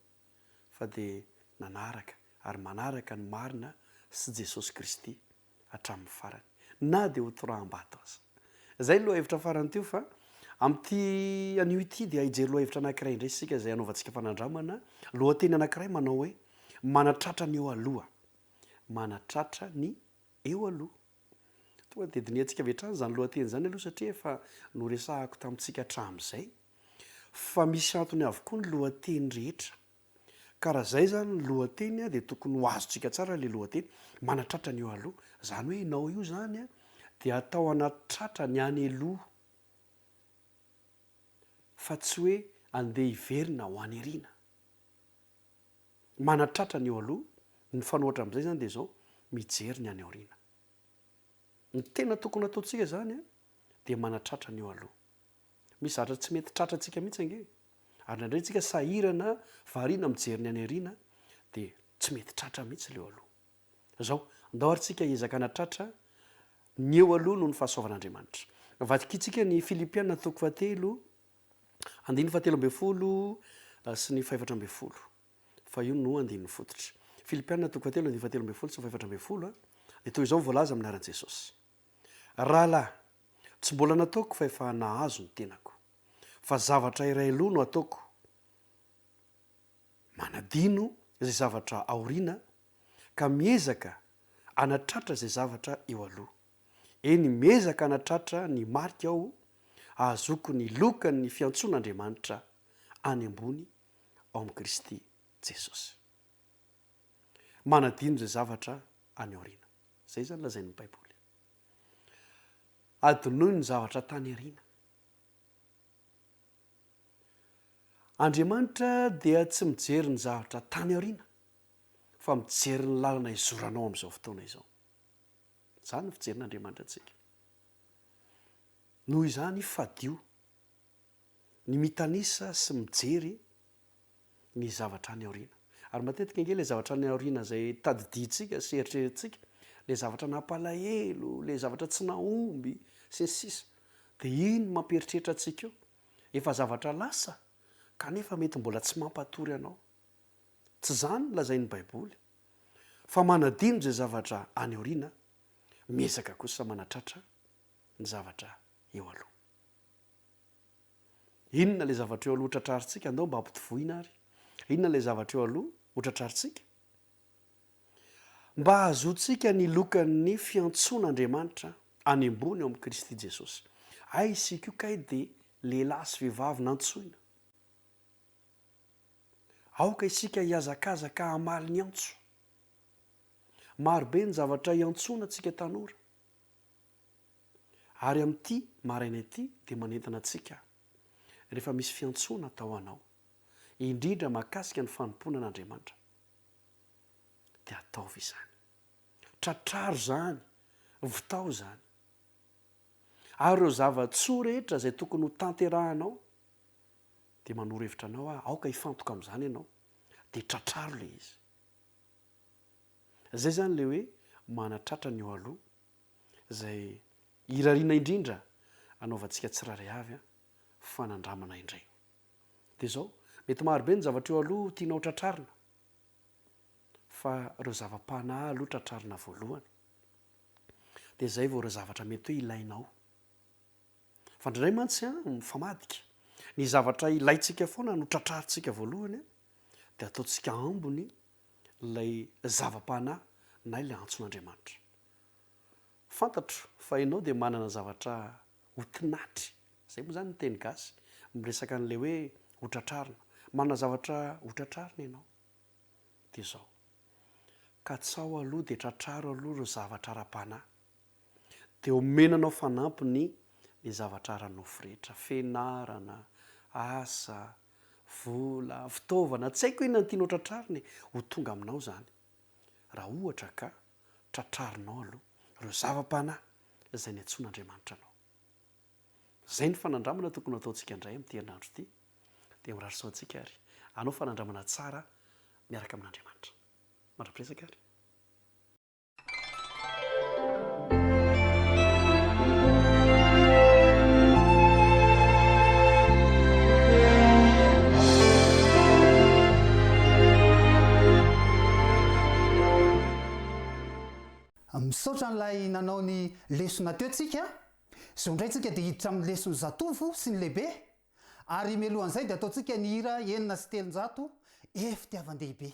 fa dia nanaraka ary manaraka ny marina sy Jesosy Kristy hatramin'ny farany, na dia ho toraham-bato aza. Izay ny lohahevitra farany teo fa amin'ity anio ity dia hijery lohahevitra anankiray indray isika izay hanaovantsika fanandramana, lohateny anankiray manao hoe Manatratra ny eo aloha. Manatratra ny eo aloha. Tonga dia dinihantsika avy hatrany izany lohateny izany aloha satria efa noresahako tamintsika hatramin'izay fa misy antony avokoa ny lohateny rehetra. Ka raha izay izany ny lohateny dia tokony ho azontsika tsara ilay lohateny, manatratra ny eo aloha. Izany hoe ianao io izany dia atao anaty tratra ny any aloha fa tsy hoe andeha hiverina ho any aoriana. Manatratra ny eo aloha, ny mifanohitra amin'izay izany dia izao, mijery ny any aoriana. Ny tena tokony hataontsika izany dia manatratra ny eo aloha. Misy zavatra tsy mety tratrantsika mihitsy ange e! Ary indraindray tsika sahirana, variana mijery ny any aoriana dia tsy mety tratra mihitsy ilay eo aloha. Izao, ndao ary tsika hiezaka hanatratra ny eo aloha noho ny fahasoavan'Andriamanitra. Vakintsika ny Filipiana toko fahatelo, andininy fahatelo ambin'ny folo sy ny fahefatra ambin'ny folo, fa io no andininy fototra. Filipiana toko fahatelo, andininy fahatelo ambin'ny folo sy ny fahefatra ambin'ny folo, dia toy izao ny voalaza amin'ny anaran'i Jesosy. Rahalahy, tsy mbola nataoko fa efa nahazo ny tenako. Fa zavatra iray aloha no ataoko, manadino izay zavatra aoriana ka miezaka hanatratra izay zavatra eo aloha. Eny, miezaka hanatratra ny marika aho hahazoako ny lokan'ny fiantsoan'Andriamanitra any ambony ao amin'i Kristy Jesosy. Manadino izay zavatra any aoriana. Izay izany lazain'ny Baiboly. Adinoy ny zavatra tany aoriana. Andriamanitra dia tsy mijery ny zavatra tany aoriana, fa mijery ny lalana izoranao amin'izao fotoana izao. Izany ny fijerin'Andriamanitra antsika. Noho izany, fadio ny mitanisa sy mijery ny zavatra any aoriana. Ary matetika ange ilay zavatra any aoriana izay tadidiantsika sy eritreretintsika. Ilay zavatra nampalahelo, ilay zavatra tsy nahomby, sy ny sisa. Dia iny no mampieritreritra antsika eo. Efa zavatra lasa, kanefa mety mbola tsy mampatory anao. Tsy izany no lazain'ny Baiboly. Fa manadino izay zavatra any aoriana, miezaka kosa manatratra ny zavatra eo aloha. Inona ilay zavatra eo aloha tratrarintsika? Andao mba ampitovoina ary. Inona ilay zavatra eo aloha hotratrarintsika? Mba hahazoantsika ny lokan'ny fiantsoan'Andriamanitra any ambony ao amin'i Kristy Jesosy. Hay isika io kay dia lehilahy sy vehivavy nantsoina. Aoka isika hihazakazaka hamaly ny antso. Maro be ny zavatra iantsoana antsika tanora. Ary amin'ity maraina ity dia manentana antsika aho, rehefa misy fiantsoana atao anao, indrindra mahakasika ny fanompoana an'Andriamanitra, dia ataovy izany. Tratraro izany, vitao izany. Ary ireo zava-tsoa rehetra izay tokony ho tanterahanao, dia manoro hevitra anao aho, aoka hifantoka amin'izany ianao, dia tratraro ilay izy. Izay izany ilay hoe manatratra ny eo aloha, izay irariana indrindra anaovantsika tsirairay avy fanandramana indray. Dia izao, mety marobe ny zavatra eo aloha tianao tratrarina, fa ireo zava-panahy aloha tratrarina voalohany, dia izay vao ireo zavatra mety hoe ilainao. Fa indraindray mantsy an, mifamadika. Ny zavatra ilaintsika foana no tratrarintsika voalohany, dia ataontsika ambony ilay zava-panahy na ilay antson'Andriamanitra. Fantatro fa ianao dia manana zavatra ho tinatry, izay moa izany ny teny gasy, miresaka an'ilay hoe ho tratrarina. Manana zavatra ho tratrarina ianao. Dia izao, katsaho aloha dia tratraro aloha ireo zavatra ara-panahy. Dia omena anao fanampiny ny zavatra ara-nofo rehetra, fianarana, asa, vola, fitaovana, tsy haiko inona no tianao tratrarina e, ho tonga aminao izany raha ohatra ka tratrarinao aloha ireo zava-panahy izay niantsoan'Andriamanitra anao. Izay ny fanandramana tokony ho ataontsika indray amin'ity herinandro ity. Dia mirary soa antsika ary hanao fanandramana tsara miaraka amin'Andriamanitra. Mandra-piresaka ary. Misaotra an'ilay nanao ny lesona teo tsika. Izao indray tsika dia hiditra amin'ny leson'ny zatovo sy ny lehibe. Ary mialohan'izay dia ataontsika ny hira 306 E fitiavan-dehibe.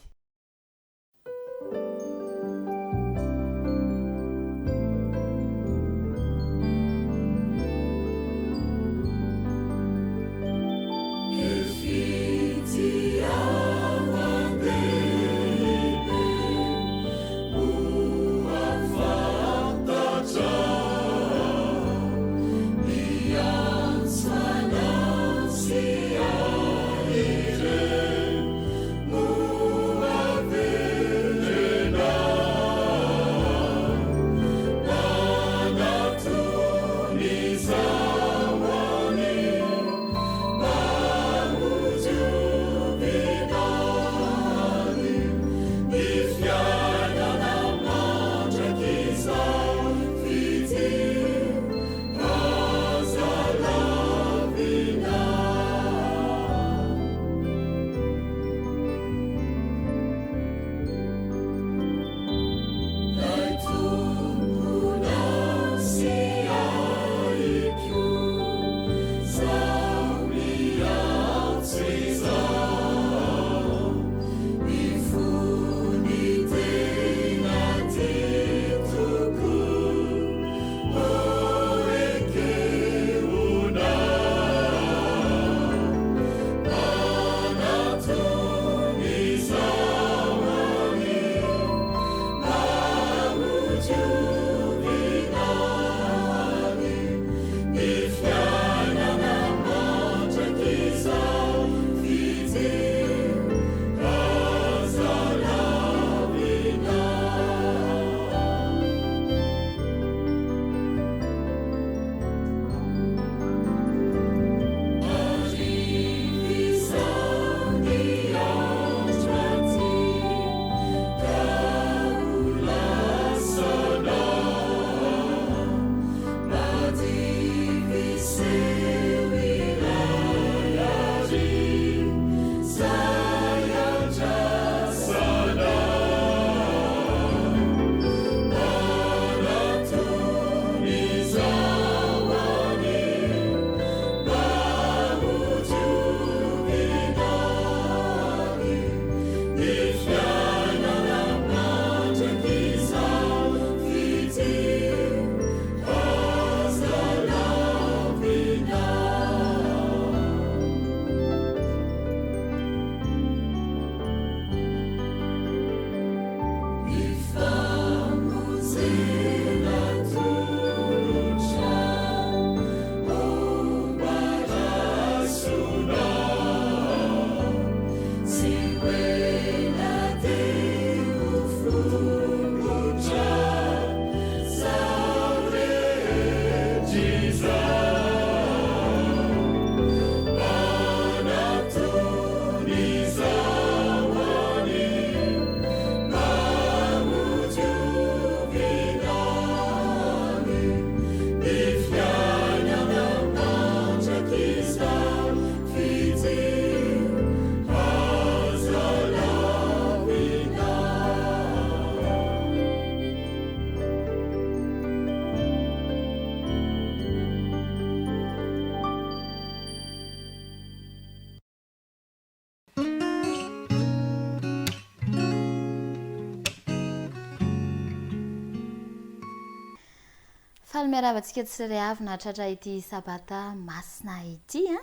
Faly miarahaba antsika tsirairay avy nahatratra ity Sabata masina ity an!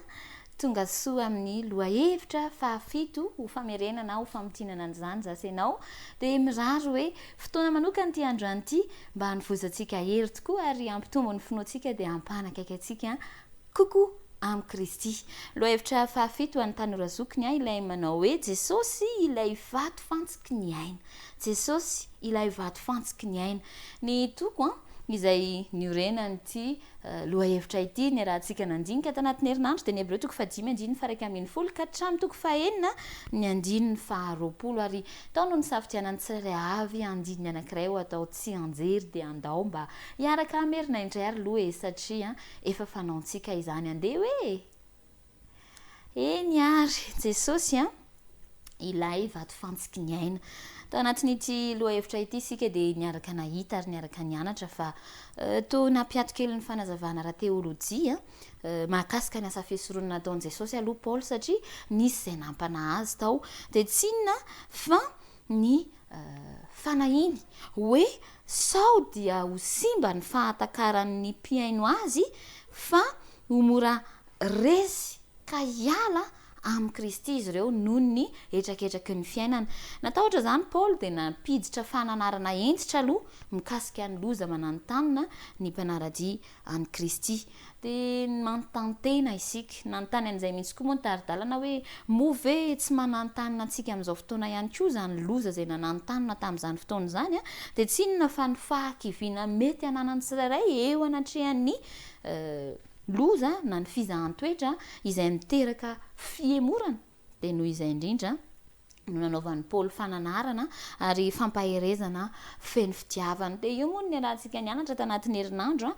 Tonga soa amin'ny lohahevitra fahafito ho famerenana ho famintinana an'izany za sy ianao dia mirary hoe fotoana manokana ity androany ity mba hanovozantsika hery tokoa ary hampitombo ny finoantsika dia hampanakaiky antsika kokoa amin'i Kristy. Lohahevitra fahafito ho an'ny tanora zokiny an ilay manao hoe Jesosy ilay vato fantsiky ny aina. Jesosy ilay vato fantsiky ny aina. Ny toko an, izay niorenan'ity lohahevitra ity niarahantsika nandinika tanatin'ny herinandro dia ny Hebreo toko fahadimy andininy faha-11 ka hatramin'ny toko fahenina ny andininy faharoapolo ary tao no nisafidianan'ny tsirairay avy andininy anankiray ho atao tsianjery dia andao mba hiaraka hamerina indray ary aloha e satria efa fanaontsika izany andeha hoe e! Eny ary, Jesosy an, ilay vatofantsiky ny aina. Tao anatin'ity lohahevitra ity isika dia niaraka nahita ary niaraka nianatra fa toa nampiato kely ny fanazavana ara-teolojia mahakasika ny asa fisoronana nataon'i Jesosy aloha Paoly satria nisy izay nampanahy azy tao. Dia tsy inona fa ny fanahiany hoe sao dia ho simba ny fahatakaran'ny mpihaino azy fa ho mora Resy ka hiala amin'i Kristy izy ireo noho ny hetraketraky ny fiainana. Natahotra izany Paoly dia nampiditra fananarana hentitra aloha mikasika ny loza mananontanona ny mpanara-dia an'i Kristy. Dia manontany tena isika. Nanontany an'izay mihitsy koa moa ny tari-dalana hoe, moa ve tsy mananontanona antsika amin'izao fotoana ihany koa izany loza izay nananontanona tamin'izany fotoana izany? Dia tsy inona fa ny fahakiviana mety hananan'ny tsirairay eo anatrehan'ny loza na ny fizahan-toetra izay miteraka fihemorana, dia noho izay indrindra no nanaovan'i Paoly fananarana ary fampaherezana feno fitiavana. Dia io moa no niarahantsika nianatra tanatin'ny herinandro,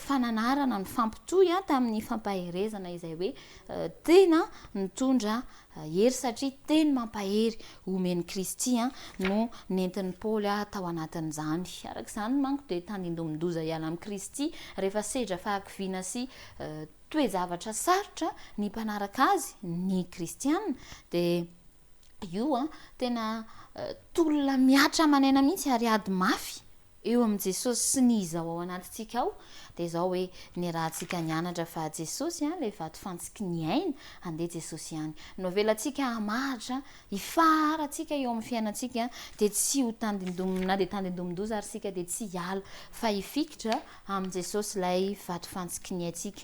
fananarana nifampitohy tamin'ny fampaherezana izay hoe tena nitondra Hery satria teny mampahery omen'i Kristy no nentin'i Paoly tao anatin'izany. Araka izany manko dia tandindomin-doza hiala amin'i Kristy rehefa sedra fahakiviana sy toe-javatra sarotra ny mpanaraka azy, ny kristiana, dia io tena tolona mihatra aman'aina mihitsy ary ady mafy eo amin'i Jesosy sy ny izao ao anatintsika ao, dia izao hoe, niarahantsika nianatra fa Jesosy an, ilay vatofantsiky ny aina, andeha Jesosy ihany no avelantsika hamahatra, hifaharantsika eo amin'ny fiainantsika, dia tsy ho tandindomin, na dia tandindomin-doza ary isika dia tsy hiala fa hifikitra amin'i Jesosy ilay vatofantsiky ny aintsika.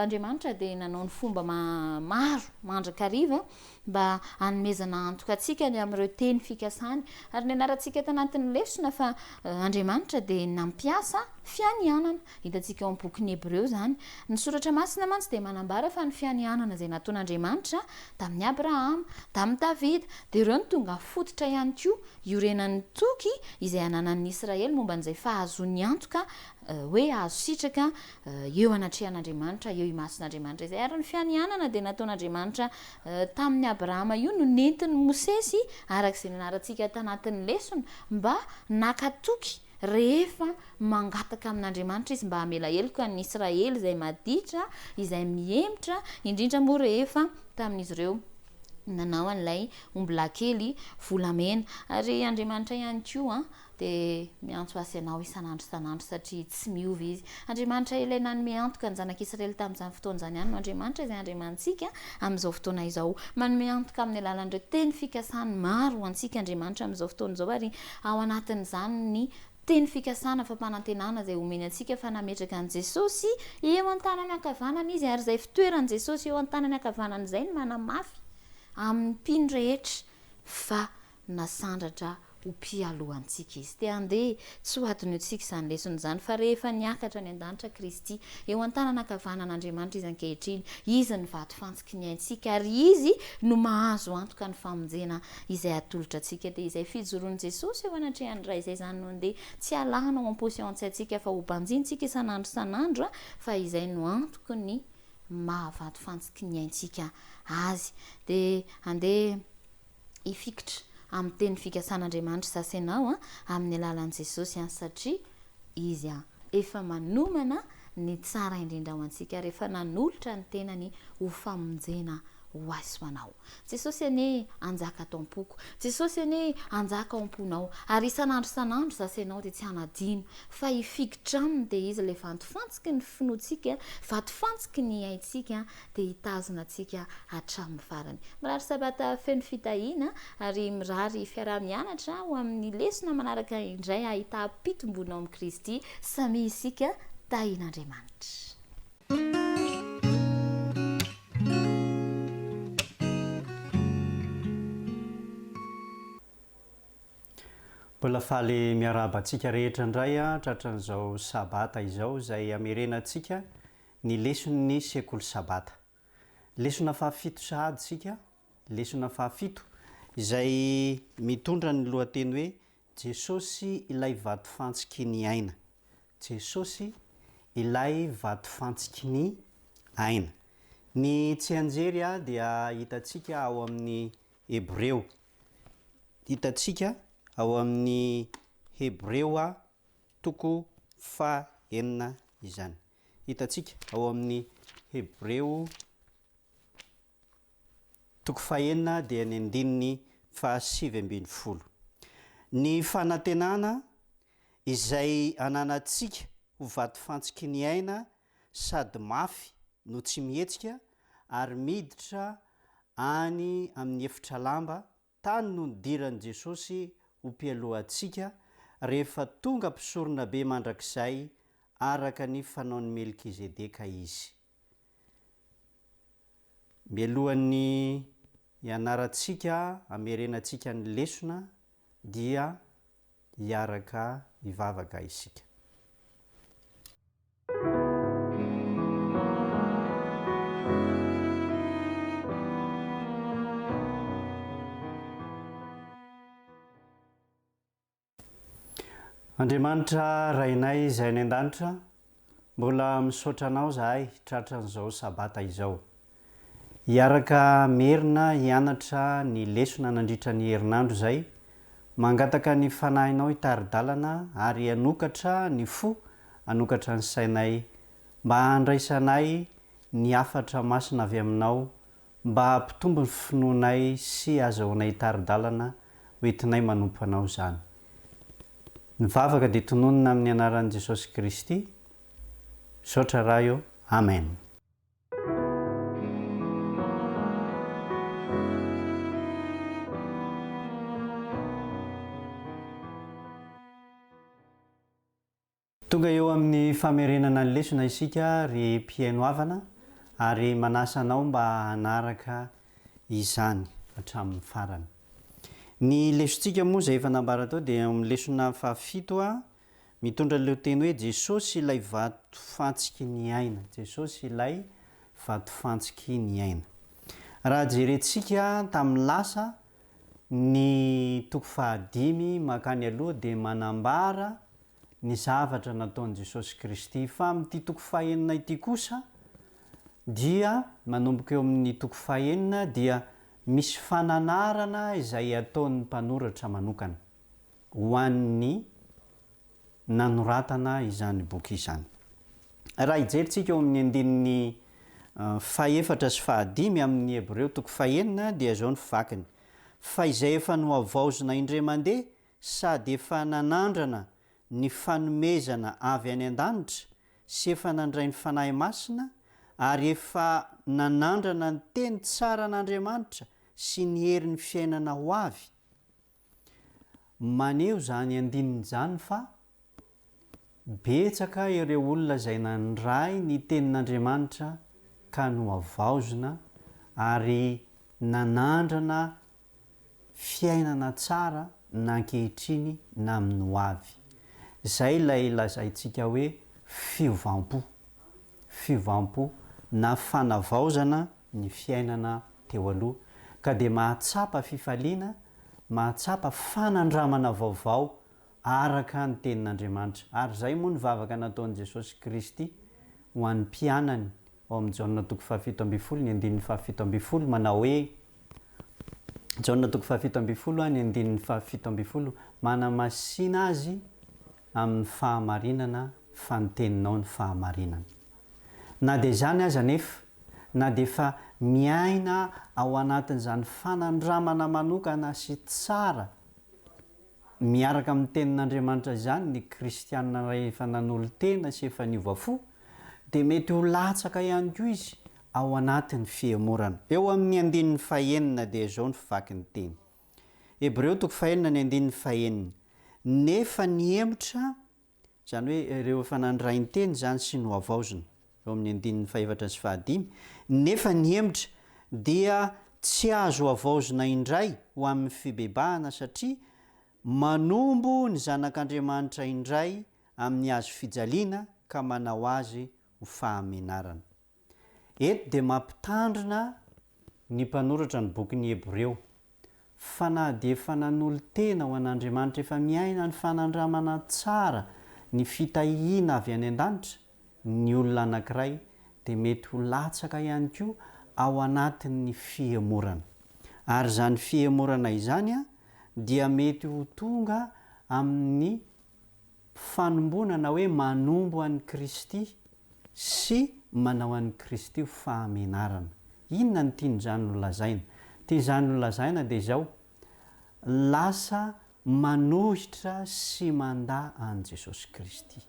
Andriamanitra dia nanao ny fomba maro mandrakariva mba hanomezana antoka antsika ny amin'ireo teny fikasany. Ary nianarantsika tanatin'ny lesona fa Andriamanitra dia nampiasa fianianana. Hitantsika ao amin'ny bokin'ny Hebreo izany. Ny Soratra Masina mantsy dia manambara fa ny fianianana izay nataon'Andriamanitra tamin'i Abrahama, tamin'i Davida, dia ireo no tonga fototra ihany koa iorenan'ny toky izay ananan'ny Israely momba an'izay fahazoany antoka hoe azo sitraka eo anatrehan'Andriamanitra, eo imason'Andriamanitra izay. Ary ny fianianana dia nataon'Andriamanitra tamin'i Abrahama io no nentin'i Mosesy, araka izay nianarantsika tanatin'ny lesona, mba naka toky rehefa mangataka amin'Andriamanitra izy mba hamela heloka ny Israely izay maditra, izay mihemotra, indrindra moa rehefa tamin'izy ireo nanao an'ilay ombilahy kely volamena. Ary Andriamanitra ihany koa dia miantso ahy sy ianao isan'andro isan'andro satria tsy miova Izy. Andriamanitra ilay nanome antoka ny zanak'Israely tamin'izany fotoana izany ihany no Andriamanitra izay Andriamanitsika amin'izao fotoana izao. Manome antoka amin'ny alalan'ireo teny fikasany maro ho antsika Andriamanitra amin'izao fotoana izao ary ao anatin'izany ny teny fikasana fampanantenana izay omeny antsika fa nametraka an'i Jesosy eo an-tanany ankavanana Izy ary izay fitoeran'i Jesosy eo an-tanany ankavanana izay no manamafy amin'ny mpino rehetra fa Nasandratra ho mpialoha antsika Izy. Te handeha, tsy ho adinointsika izany lesona izany, fa rehefa niakatra any an-danitra Kristy, eo an-tanana ankavanan'Andriamanitra Izy ankehitriny, Izy ny vatofantsiky ny aintsika, ary Izy no mahazo antoka ny famonjena izay atolotra antsika. Dia izay fijoroan'i Jesosy eo anatrehan'ny Ray izay izany no andeha tsy halahana ao am-po sy ao an-tsaintsika, fa hobanjintsika isan'andro isan'andro, fa izay no antoky ny maha vatofantsiky ny aintsika Azy. Dia andeha. hifikitra amin'ny teny fikasan'Andriamanitra sasy ianao amin'ny alalan'i Jesosy satria Izy efa manomana ny tsara indrindra ho antsika ary efa nanolotra ny tenany ho famonjena ho antsika. ho ahy sy ho anao. Jesosy anie hanjaka ato am-poko. Jesosy anie hanjaka ao am-ponao. Ary isan'andro isan'andro za sy ianao dia tsy hanadino fa hifikitra aminy dia Izy ilay vatofantsiky ny finoantsika, vatofantsiky ny aintsika dia hitazona antsika hatramin'ny farany. Mirary sabata feno fitahiana ary mirary fiaraha-mianatra ho amin'ny lesona manaraka indray hahitam-pitomboana ao amin'i Kristy. Samia isika tahin'Andriamanitra. Mbola faly miarahaba antsika rehetra indray tratran'izao sabata izao izay hamerenantsika ny leson'ny sekoly sabata. Lesona fahafito sahady isika, lesona fahafito izay mitondra ny lohateny hoe Jesosy ilay vatofantsiky ny aina. Jesosy ilay vatofantsiky ny aina. Ny tsianjery dia hitantsika ao amin'ny Hebreo. Hitantsika ao amin'ny Hebreo toko fahenina izany. Hitantsika ao amin'ny Hebreo Toko fahenina dia ny andininy fahasivy ambin'ny folo. Ny fanantenana izay ananantsika ho vatofantsiky ny aina sady mafy no tsy mihetsika ary miditra any amin'ny efitra lamba, tany no nidiran'i Jesosy ho mpialoha antsika rehefa tonga mpisoronabe mandrakizay araka ny fanaon'i Melkizedeka izy. Mialohan'ny hianarantsika hamerenantsika ny lesona dia hiaraka hivavaka isika. Andriamanitra Rainay izay any an-danitra, mbola misaotra Anao izahay tratran'izao Sabata izao. Hiaraka merina hianatra ny lesona nandritra ny herinandro izay, mangataka ny Fanahinao hitari-dalana ary hanokatra ny fo, hanokatra ny sainay mba handraisanay ny hafatra masina avy Aminao Mba hampitombo ny finoanay sy hazahoanay tari-dalana ho entinay manompo Anao izany. Ny vavaka dia tononina amin'ny anaran'i Jesosy Kristy. Misaotra Ray ô. Amen. Tonga eo amin'ny famerenana ny lesona isika ry mpihaino havana ary manasa anao mba hanaraka izany hatramin'ny farany. Ny lesontsika moa izay efa nambara teo dia eo amin'ny lesona fahafito a, mitondra ny lohateny hoe Jesosy ilay vatofantsiky ny aina, Jesosy ilay vatofantsiky ny aina. Raha jerentsika tamin'ny lasa ny toko fahadimy mankany aloha dia manambara ny zavatra nataon'i Jesosy Kristy. Fa amin'ity toko fahenina ity kosa dia manomboka eo amin'ny toko fahenina dia misy fananarana izay ataon'ny mpanoratra manokana ho an'ny nanoratana izany boky izany. Raha hijery tsika eo amin'ny andininy fahefatra sy fahadimy amin'ny Hebreo toko fahenina dia izao ny fivakiny, Fa izay efa nohavaozina indray mandeha sady efa nanandrana ny fanomezana avy any an-danitra sy efa nandray ny Fanahy Masina ary efa nanandrana ny teny tsaran'Andriamanitra sy ny herin'ny fiainana ho avy. Maneho izany andininy izany fa betsaka ireo olona izay nandray ny tenin'Andriamanitra ka nohavaozina ary nanandrana fiainana tsara na ankehitriny na amin'ny ho avy. Izay ilay lazaintsika hoe fiovam-po. Fiovam-po na fanavaozana ny fiainana teo aloha ka dia mahatsapa fifaliana, mahatsapa fanandramana vaovao araka ny Tenin'Andriamanitra. Ary izay moa ny vavaka nataon'i Jesosy Kristy ho an'ny mpianany ao amin'ny Jaona toko fahafito ambin'ny folo ny andininy fahafito ambin'ny folo manao hoe, Jaona toko fahafito ambin'ny folo ny andininy fahafito ambin'ny folo, Manamasina azy amin'ny fahamarinana fa ny teninao ny fahamarinana. Na dia izany aza anefa, na dia efa miaina ao anatin'izany fanandramana manokana sy tsara miaraka amin'ny Tenin'Andriamanitra izany ny kristiana iray efa nanolo-tena sy efa niova fo, dia mety ho latsaka ihany koa izy ao anatin'ny fihemorana. Eo amin'ny andininy fahenina dia izao ny fivaky ny teny. Hebreo toko fahenina ny andininy fahenina, Nefa nihemotra, izany hoe ireo efa nandray ny teny izany sy nohavaozina, eo amin'ny andininy fahefatra sy fahadimy, nefa nihemotra, dia tsy azo havaozina indray ho amin'ny fibebahana satria manombo ny Zanak'Andriamanitra indray amin'ny hazo fijaliana ka manao azy ho fahamenarana. Eto dia mampitandrina ny mpanoratra ny bokin'ny Hebreo fa na dia efa nanolo-tena ho an'Andriamanitra efa miaina ny fanandramana tsara ny fitahiana avy any an-danitra ny olona anankiray dia mety ho latsaka ihany koa ao anatin'ny fihemorana. Ary izany fihemorana izany dia mety ho tonga amin'ny fanomboana na hoe manombo an'i Kristy sy manao an'i Kristy ho fahamenarana. Inona no tian'izany holazaina? Tian'izany holazaina dia izao, lasa manohitra sy mandà an'i Jesosy Kristy.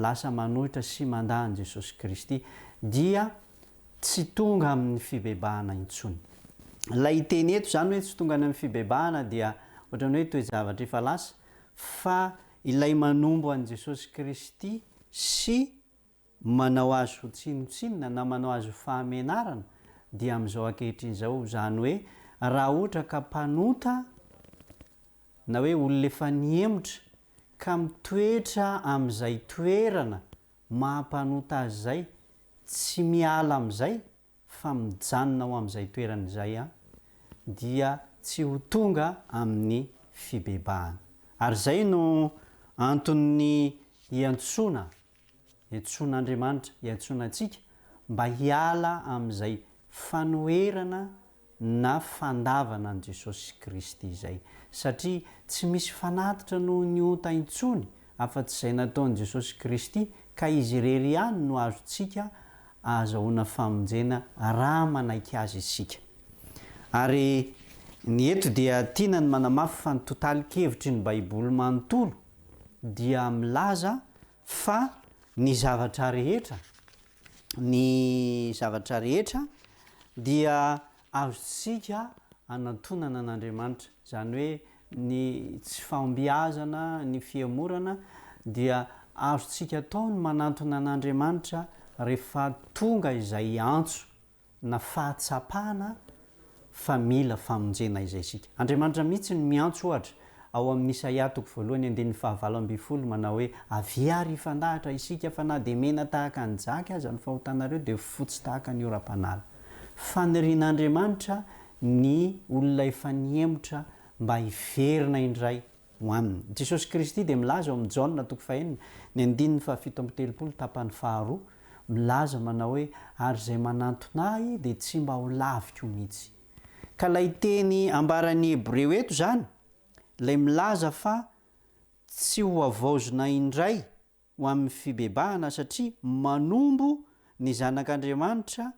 Lasa manohitra sy mandà an'i Jesosy Kristy dia tsy tonga amin'ny fibebahana intsony. Ilay teny eto izany hoe tsy tonga any amin'ny fibebahana dia ohatran'ny hoe toe-javatra efa lasa fa ilay manombo an'i Jesosy Kristy sy manao azy ho tsinontsinona na manao azy ho fahamenarana dia amin'izao ankehitriny izao, izany hoe raha ohatra ka mpanota na hoe olona efa nihemotra ka mitoetra amin'izay toerana maha mpanota azy izay, tsy miala amin'izay fa mijanona ao amin'izay toerana izay an, dia tsy ho tonga amin'ny fibebahana. Ary izay no anton'ny iantsoana, iantsoan'Andriamanitra, iantsoana antsika mba hiala amin'izay fanoherana na fandavana an'i Jesosy Kristy izay. Satria tsy misy fanatitra noho ny ota intsony afa-tsy izay nataon'i Jesosy Kristy, ka Izy irery ihany no azontsika ahazahoana famonjena raha manaiky Azy isika. Ary ny eto dia tiana ny manamafy fa ny totalin-kevitry ny Baiboly manontolo dia milaza fa ny zavatra rehetra, ny zavatra rehetra dia azontsika anantonana an'Andriamanitra, izany hoe ny tsy fahombiazana, ny fihemorana dia azontsika atao ny manantona an'Andriamanitra rehefa tonga izay antso na fahatsapana fa mila famonjena izay isika. Andriamanitra mihitsy no miantso ohatra ao amin'ny Isaia toko voalohany andininy fahavalo ambinifolo manao hoe, Avia ary hifandahatra isika fa na dia mena tahaka ny jaky aza ny fahotanareo dia ho fotsy tahaka ny oram-panala. Fanirian'Andriamanitra ny olona efa nihemotra mba hiverina indray ho aminy. Jesosy Kristy dia milaza ao amin'ny Jaona toko fahenina, ny andininy fahafito amby telopolo tapany faharoa, milaza manao hoe, Ary izay manantona Ahy dia tsy mba ho laviko mihitsy. Ka ilay teny ambaran'ny Hebreo eto izany, ilay milaza fa tsy ho havaozina indray ho amin'ny fibebahana satria manombo ny Zanak'Andriamanitra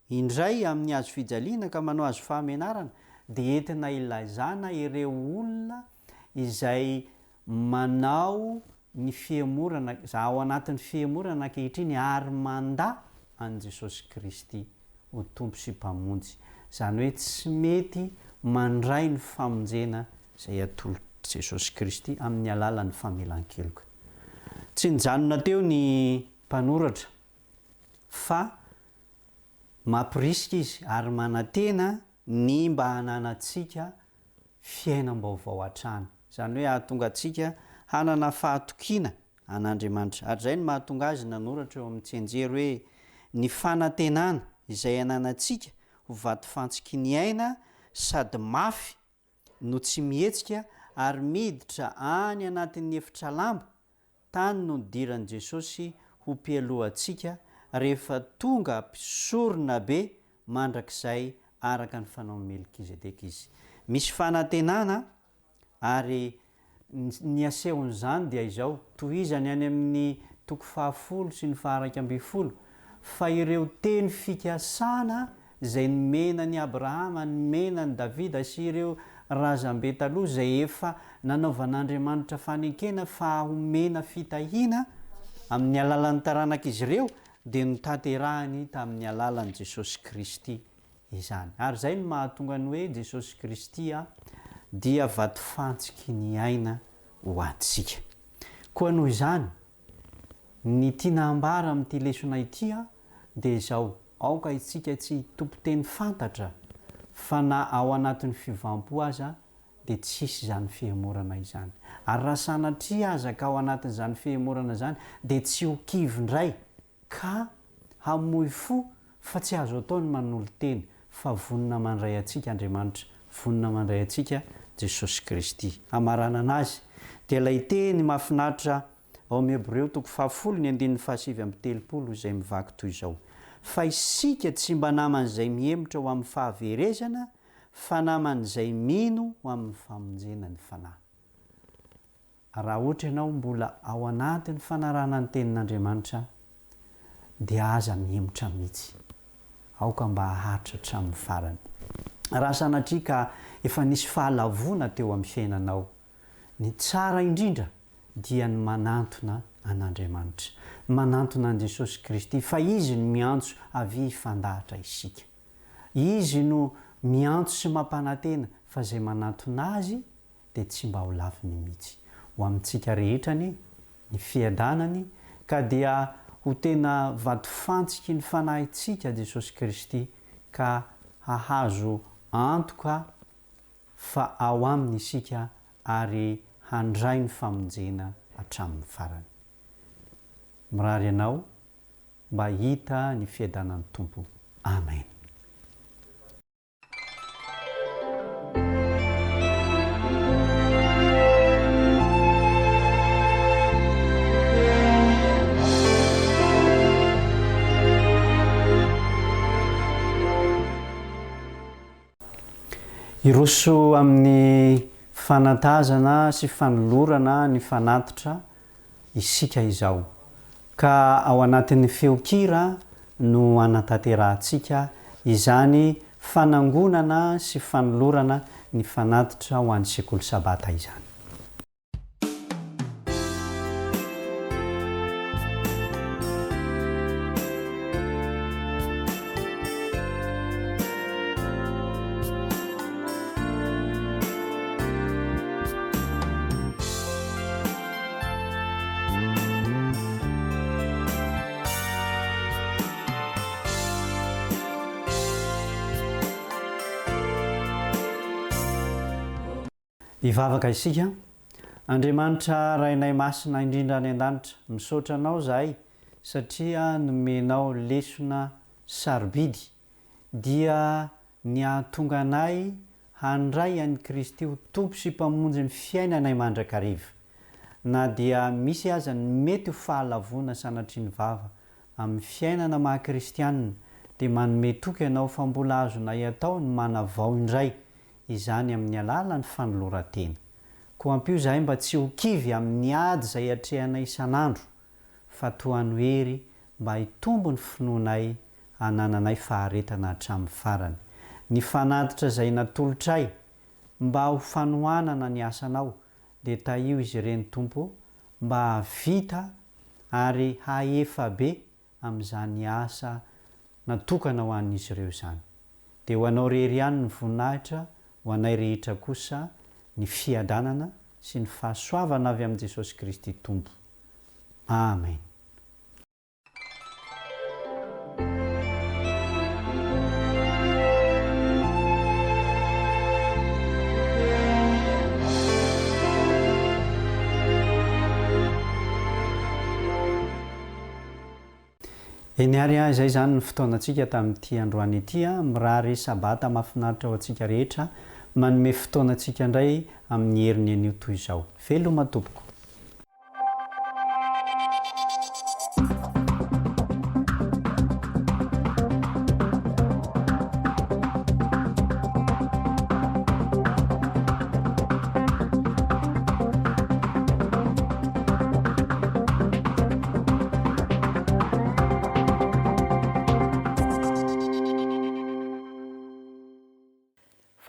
indray amin'ny hazo fijaliana ka manao hazo fahamenarana dia entina ilazana ireo olona izay manao ny fihemorana, izay ao anatin'ny fihemorana ankehitriny ary mandà an'i Jesosy Kristy ho Tompo sy Mpamonjy. Izany hoe tsy mety mandray ny famonjena izay atolotr'i Jesosy Kristy amin'ny alalan'ny famelan-keloka. Tsy nijanona teo ny mpanoratra fa mampirisika izy ary manantena ny mba hananantsika fiainam-baovao hatrany. Izany hoe hahatonga antsika hanana fahatokiana an'Andriamanitra. Ary izay no mahatonga azy nanoratra eo amin'ny tsianjery hoe, Ny fanantenana izay ananantsika ho vatofantsiky ny aina sady mafy no tsy mihetsika ary miditra any anatin'ny efitra lamba Tany no nidiran'i Jesosy ho mpialoha antsika rehefa tonga mpisoronabe mandrakizay araka ny fanaon'i Melkizedeka izy. Misy fanantenana ary ny asehon'izany dia izao, tohizany any amin'ny toko fahafolo sy ny faharaika ambinifolo, fa ireo teny fikasana izay nomena an'i Abrahama, nomena an'i Davida sy ireo razambe taloha izay efa nanaovan'Andriamanitra fanekena fa homena fitahiana amin'ny alalan'ny taranak'izy ireo dia notanterahiny tamin'ny alalan'i Jesosy Kristy izany. Ary izay no mahatonga ny hoe Jesosy Kristy dia vatofantsiky ny aina ho antsika. Koa noho izany, ny tiana hambara amin'ity lesona ity dia izao, aoka isika tsy hitompo teny fantatra fa na ao anatin'ny fiovam-po aza dia tsy hisy izany fihemorana izany. Ary raha sanatria aza ka ao anatin'izany fihemorana izany dia tsy ho kivy indray ka hamoy fo fa tsy azo atao ny manolo-tena fa vonona mandray antsika Andriamanitra, vonona mandray antsika Jesosy Kristy. Hamaranana azy dia ilay teny mahafinaritra ao amin'ny Hebreo toko fahafolo ny andininy fahasivy amby telopolo izay mivaky toy izao, Fa isika tsy mba naman'izay mihemotra ho amin'ny fahaverezana fa naman'izay mino ho amin'ny famonjena ny fanahy. Raha ohatra ianao mbola ao anatin'ny fanarahana ny tenin'Andriamanitra dia aza mihemotra mihitsy. Aoka mba haharitra hatramin'ny farany. Raha sanatria ka efa nisy fahalavoana teo amin'ny fiainanao, ny tsara indrindra dia ny manantona an'Andriamanitra, manantona an'i Jesosy Kristy, fa Izy no miantso avia hifandahatra isika. Izy no miantso sy mampanantena fa izay manantona Azy dia tsy mba ho laviny mihitsy. Ho amintsika rehetra anie ny fiadanany ka dia ho tena vatofantsiky ny fanahintsika Jesosy Kristy ka hahazo antoka fa ao Aminy isika ary handray ny famonjena hatramin'ny farany. Mirary anao mba hahita ny fiadanan'ny Tompo. Amen. Hiroso amin'ny fanantazana sy fanolorana ny fanatitra isika izao, ka ao anatin'ny feon-kira no hanatanterahantsika izany fanangonana sy fanolorana ny fanatitra ho an'ny Sekoly Sabata izany. Hivavaka isika. Andriamanitra Rainay Masina indrindra any an-danitra, misaotra Anao izahay satria nomenao lesona sarobidy dia ny hahatonga anay handray an'i Kristy ho Tompo sy Mpamonjy ny fiainanay mandrakariva. Na dia misy aza ny mety ho fahalavoana sanatria ny vava amin'ny fiainana maha kristianina dia manome toky Ianao fa mbola azonay atao ny manavao indray izany amin'ny alalan'ny fanoloran-tena. Koa ampio izahay mba tsy ho kivy amin'ny ady izay atrehanay isan'andro, fa tohano hery mba hitombo ny finoanay hanananay faharetana hatramin'ny farany. Ny fanatitra izay natolotray mba ho fanohanana ny asanao dia tahio izy ireny Tompo mba hahavita ary hahefa be amin'izany asa natokana ho an'izy ireo izany. Dia ho Anao rery ihany ny voninahitra, ho anay rehetra kosa ny fiadanana sy ny fahasoavana avy amin'i Jesosy Kristy Tompo. Amen. Eny ary a, izay izany ny fotoanantsika tamin'ity androany ity a, mirary sabata mahafinaritra ho antsika rehetra, manome fotoana antsika indray amin'ny heriny anio toy izao. Veloma tompoko.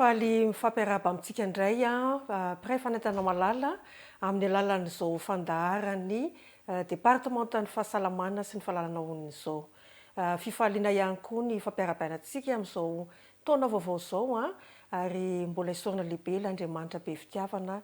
Faly mifampiarahaba amintsika indray mpiray fanentana malala amin'ny alalan'izao fandaharan'ny Departemantan'ny Fahasalamana sy ny Fahalalana Honina izao. Fifaliana ihany koa ny fampiarahabaina antsika amin'izao taona vaovao izao ary mbola isaorana lehibe ilay Andriamanitra be fitiavana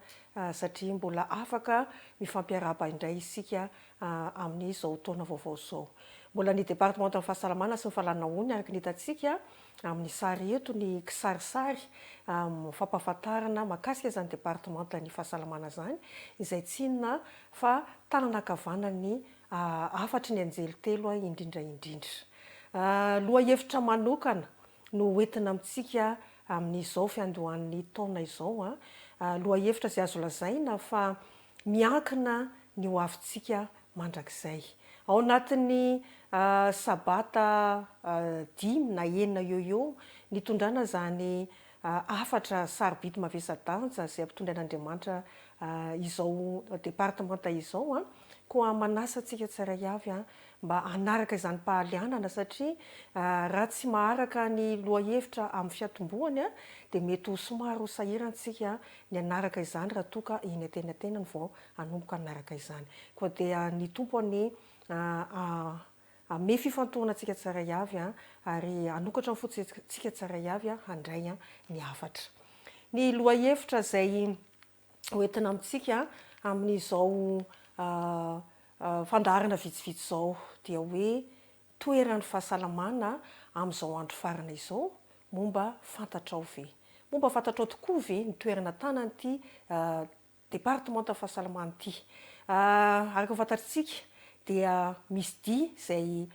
satria mbola afaka mifampiarahaba indray isika amin'izao taona vaovao izao. Mbola ny Departemantan'ny Fahasalamana sy ny Fahalalana Honina araka ny hitantsika amin'ny sary eto ny kisarisary fampahafantarana mahakasika izany departemantan'ny fahasalamana izany, izay tsy inona fa tanana ankavanan'ny hafatry ny anjely telo indrindra indrindra. Lohahevitra manokana no hoentina amintsika amin'izao fiandohan'ny taona izao, lohahevitra izay azo lazaina fa miankina ny ho avintsika mandrakizay. Ao anatin'ny Sabata dimy na enina eo ho eo nitondrana izany hafatra sarobidy mavesa-danja izay ampitondrain'Andriamanitra izao departemanta izao. Koa manasa antsika tsirairay avy mba hanaraka izany pahalianana satria raha tsy maharaka ny lohahevitra amin'ny fiatombohany dia mety ho somary ho sahirantsika ny hanaraka izany raha toa ka eny antenatenany vao hanomboka hanaraka izany. Koa dia ny Tompo anie hanome fifantohana antsika tsirairay avy ary hanokatra ny fontsika tsirairay avy handray ny hafatra. Ny lohahevitra izay hoentina amintsika amin'izao fandaharana vitsivitsy izao dia hoe toeran'ny fahasalamana amin'izao andro farana izao, momba fantatrao ve? Momba fantatrao tokoa ve ny toerana tanan'ity departemanta fahasalamana ity? Araka ny fantatritsika dia misy dihy izay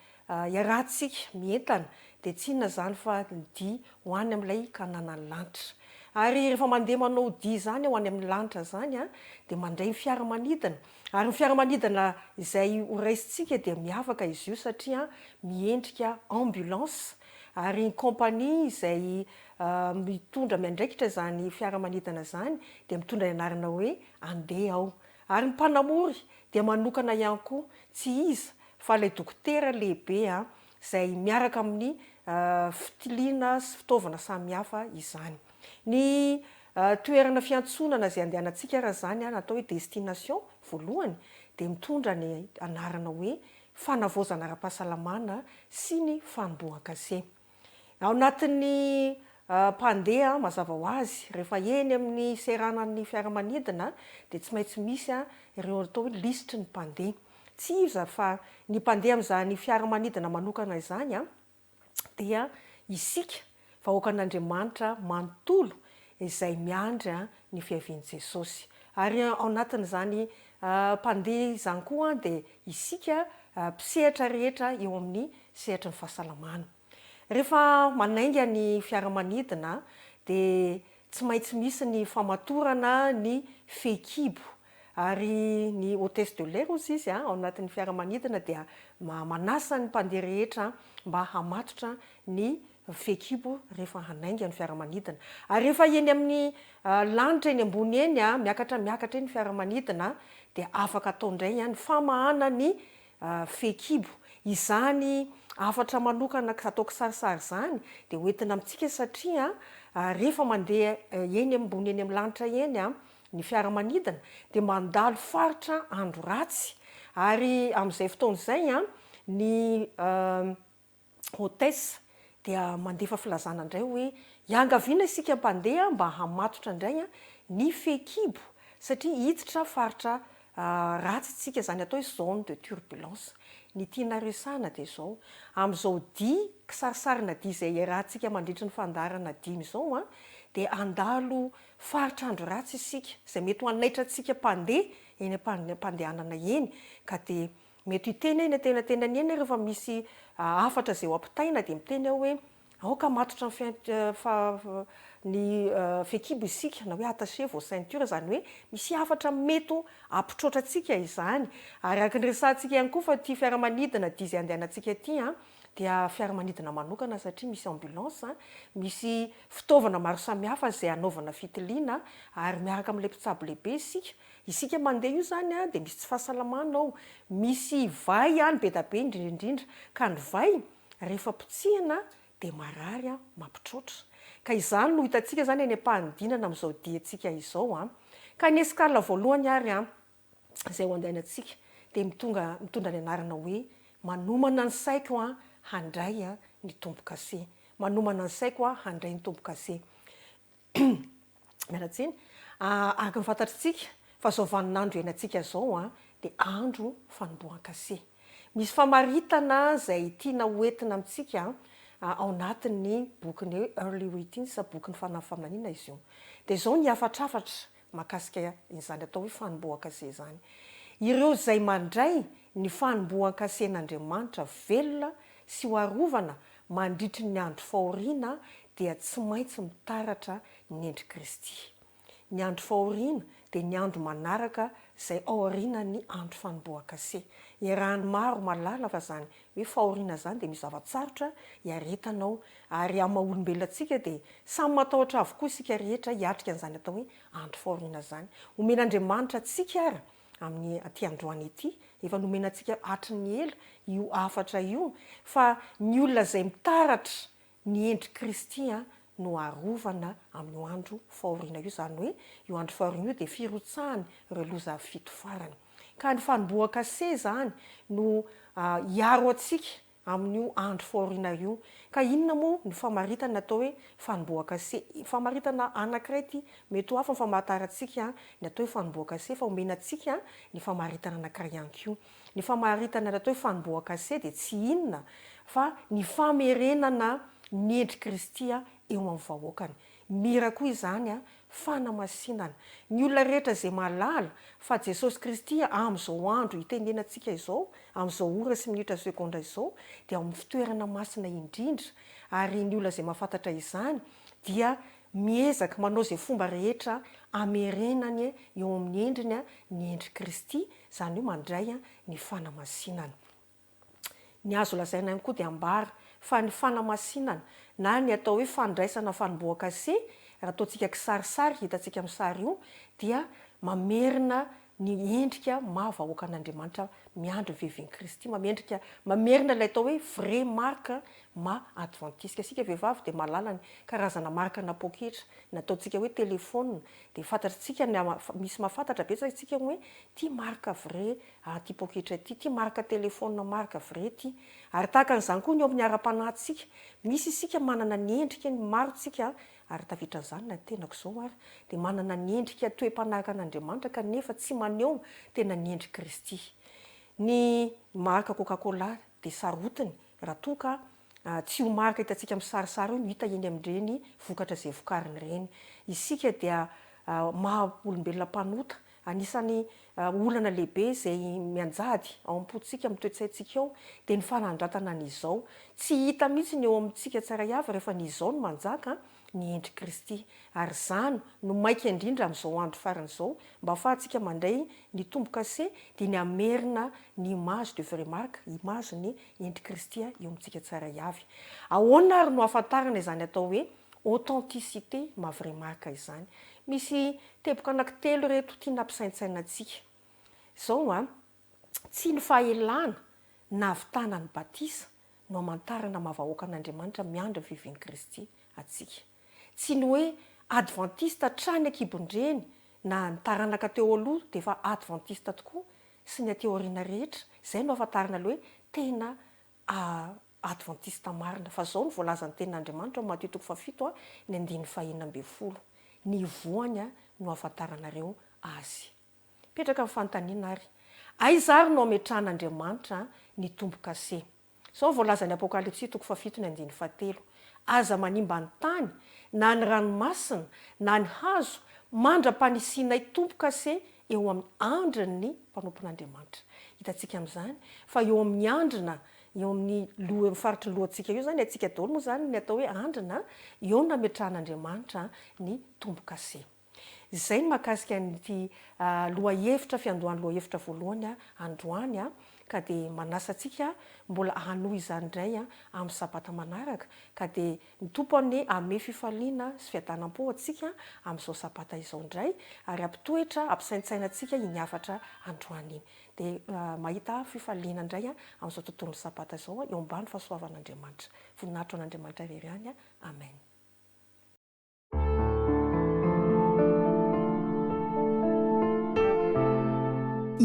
iarahantsika mientana dia tsy inona izany fa ny dihy ho any amin'ilay Kananan'ny lanitra. Ary rehefa mandeha manao dihy izany ho any amin'ny lanitra izany dia mandray ny fiaramanidina. Ary ny fiaramanidina izay ho raisintsika dia miavaka izy io satria miendrika ambulance. Ary ny compagnie izay mitondra miandraikitra izany fiaramanidina izany dia mitondra ny anarana hoe Andeha aho. Ary ny mpanamory dia manokana ihany koa, tsy iza fa ilay dokotera lehibe izay miaraka amin'ny fitiliana sy fitaovana samihafa izany. Ny toerana fiantsonana izay andehanantsika ary izany natao hoe destination voalohany dia mitondra ny anarana hoe fanavaozana ara-pahasalamana sy ny fanombohan-kase. Ao anatin'ny mpandeha, mazava ho azy, rehefa eny amin'ny seranan'ny fiaramanidina dia tsy maintsy misy ireo atao hoe lisitry ny mpandeha. Tsy iza fa ny mpandeha amin'izany fiaramanidina manokana izany dia isika vahoakan'Andriamanitra manontolo izay miandry ny fiavian'i Jesosy. Ary ao anatin'izany mpandeha izany koa dia isika mpisehatra rehetra eo amin'ny sehatry ny fahasalamana. Rehefa manainga ny fiaramanidina dia tsy maintsy misy ny famatorana ny fehikibo ary ny hôtesse de l'air hozy izy ao anatin'ny fiaramanidina dia manasa ny mpandeha rehetra mba hamatotra ny fehikibo rehefa hanainga ny fiaramanidina. Ary rehefa eny amin'ny lanitra eny ambony eny, miakatra miakatra eny ny fiaramanidina dia afaka atao indray ny famahana ny fehikibo. Izany hafatra manokana atao kisarisary izany dia hoentina amintsika satria rehefa mandeha eny ambony eny amin'ny lanitra eny ny fiaramanidina dia mandalo faritra andro ratsy ary amin'izay fotoana izay ny hôtesse dia mandefa filazana indray hoe iangaviana isika mpandeha mba hamatotra indray ny fehikibo satria hiditra faritra ratsy tsika, izany atao hoe zone de turbulence. Ny tiana resahana dia izao, amin'izao dihy kisarisarina dihy izay iarahantsika mandritry ny fandaharana dimy izao dia handalo faritra andro ratsy isika izay mety ho hanaitra antsika mpandeha eny am-pandehanana eny ka dia Mety hiteny eny antenatenany eny rehefa misy hafatra izay ho ampitaina dia miteny aho hoe aoka hamatotra ny ny fehikibo isika na hoe attacher vos ceintures izany hoe misy hafatra mety ho hampitroatra antsika izany. Ary araka ny resahantsika ihany koa fa ity fiaramanidina dia izay andehanantsika ity dia fiaramanidina manokana satria misy ambulance, misy fitaovana maro samihafa izay hanaovana fitiliana ary miaraka amin'ilay mpitsabo lehibe isika Isika mandeha io zany a dia misy tsy fahasalamana ao, misy vay any be da be indrindra indrindra, ka ny vay rehefa potsihina dia marary a, mampitroatra. Ka izany no hitantsika izany eny am-panidinana amin'izao diantsika izao an. Ka ny escale voalohany ary an, izay ho andehanantsika dia mitonga mitondra ny anarana hoe manomana ny saiko an handray an ny tombo-kase. Manomana ny saiko an handray ny tombo-kase. Miala tsiny. Araka ny fantatritsika fa izao vaninandro iainantsika izao an dia andro fanombohan-kase. Misy famaritana izay tiana ho entina amintsika ao anatin'ny bokin'ny hoe Early Writings, bokin'ny Fanahy Faminaniana izy io. Dia izao ny hafatrafatra mahakasika izany atao hoe fanombohan-kase izany. Ireo izay mandray ny fanombohan-kasen'Andriamanitra velona sy ho arovana mandritry ny andro fahoriana dia tsy maintsy mitaratra ny endrik'i Kristy. Ny andro fahoriana dia ny andro manaraka izay aorianan'ny andro fanombohan-kase. Iarahan'ny maro mahalala fa izany hoe fahoriana izany dia misy zava-tsarotra iaretanao ary amin'ny maha olombelona antsika dia samy matahotra avokoa isika rehetra hiatrika an'izany atao hoe andro fahoriana izany. Omen'Andriamanitra antsika ary amin'ny aty androany ity, efa nomena antsika hatry ny ela io hafatra io fa ny olona izay mitaratra Ny endrik'i Kristy no arovana amin'io andro fahoriana io, izany hoe io andro fahoriana io dia firotsahany ireo loza fito farany. Ka ny fanombohan-kase izany no hiaro antsika amin'io andro fahoriana io. Ka inona moa ny famaritana atao hoe fanombohan-kase? Famaritana anankiray ity, mety ho hafa ny famantarantsika ny atao hoe fanombohan-kase fa omena antsika ny famaritana anankiray ihany koa. Ny famaritana ny atao hoe fanombohan-kase dia tsy inona fa ny famerenana ny endrik'i Kristy eo amin'ny vahoakany. Mira koa izany fanamasinana. Ny olona rehetra izay mahalala fa Jesosy Kristy amin'izao andro itenenantsika izao, amin'izao ora sy minitra segondra izao dia ao amin'ny fitoerana masina indrindra ary ny olona izay mahafantatra izany dia miezaka manao izay fomba rehetra hamerenany eo amin'ny endriny ny endrik'i Kristy izany hoe mandray ny fanamasinana. Ny azo lazaina ihany koa dia ambara fa ny fanamasinana na ny atao hoe fandraisana fanombohan-kase, raha ataontsika kisarisary hitantsika amin'ny sary io, dia mamerina ny endrika maha vahoakan'Andriamanitra miandry ny fiavian'i Kristy, mamendrika, mamerina ilay atao hoe vraie marque maha adventiste. Isika vehivavy dia mahalala ny karazana marque-na poketra, ny ataontsika hoe telephone, Dia fantatritsika ny misy mahafantatra betsaka isika hoe ity marque vrai ity poketra ity, ity marque téléphone marque vrai ity. Ary tahaka an'izany koa ny eo amin'ny ara-panahintsika. Misy isika manana ny endrika, ny maro tsika, ary tafiditra an'izany na ny tenako izao ary, dia manana ny endrika toe-panahaka an'Andriamanitra kanefa tsy maneho tena ny endrik'i Kristy. Ny marque coca cola dia sarotiny raha toa ka Tsy io marika hitantsika amin'ny sarisary io no hita eny amin'ireny vokatra izay vokariny ireny. Isika dia maha olombelona mpanota. Anisan'ny olana lehibe izay mianjady ao am-pontsika, amin'ny toe-tsaintsika ao, dia ny fanandratana ny izao. Tsy hita mihitsy ny eo amintsika tsirairay avy rehefa ny izao no manjaka ny endrik'i Kristy. Ary izany no maika indrindra amin'izao andro farany izao, mba ahafahantsika mandray ny tombo-kase, dia ny hamerina ny image de vraie marque, image ny endrik'i Kristy eo amintsika tsirairay avy. Ahoana ary no ahafantarana izany atao hoe authenticité ma vraie marque izany? Misy teboka anankitelo ireto tiana hampisaintsaina antsika. Izao an, tsy ny fahelana nahavitana ny batisa no hamantarana maha vahoakan'Andriamanitra miandry ny fiavian'i Kristy antsika. Tsy ny hoe advantista hatrany an-kibon-dreny na ny taranaka teo aloha dia efa advantista tokoa sy ny aty aoriana rehetra, izay no ahafantarana ilay hoe tena advantista marina. Fa izao no voalazan'ny tenin'Andriamanitra ao Matio toko fahafito ny andininy fahenina ambinifolo, Ny voany no ahafantaranareo azy. Mipetraka ny fanontaniana ary, aiza ary no ametrahan'Andriamanitra ny tombo-kase? Izao no voalazan'ny Apokalypsy toko fahafito ny andininy fahatelo, Aza manimba ny tany, na ny ranomasina, na ny hazo, mandra-panisianay tombo-kase eo amin'ny andrin'ny mpanompon'Andriamanitra. Hitantsika amin'izany fa eo amin'ny andrina, eo amin'ny loha, eo amin'ny faritry ny lohantsika eo izany, haintsika daholo moa izany ny atao hoe andrina, eo no nametrahan'Andriamanitra ny tombo-kase. Izay ny mahakasika an'ity lohahevitra fiandohan'ny lohahevitra voalohany androany ka dia manasa antsika mbola hanohy izany indray amin'ny sabata manaraka ka dia ny Tompo anie hanome fifaliana sy fiadanam-po antsika amin'izao sabata izao indray ary hampitoetra hampisaintsaina antsika iny hafatra androany iny. Dia mahita fifaliana indray amin'izao tontolon'ny sabata izao eo ambany fahasoavan'Andriamanitra. Voninahitra ho an'Andriamanitra irery ihany. Amen.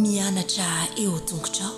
Mianatra eo tongotrao.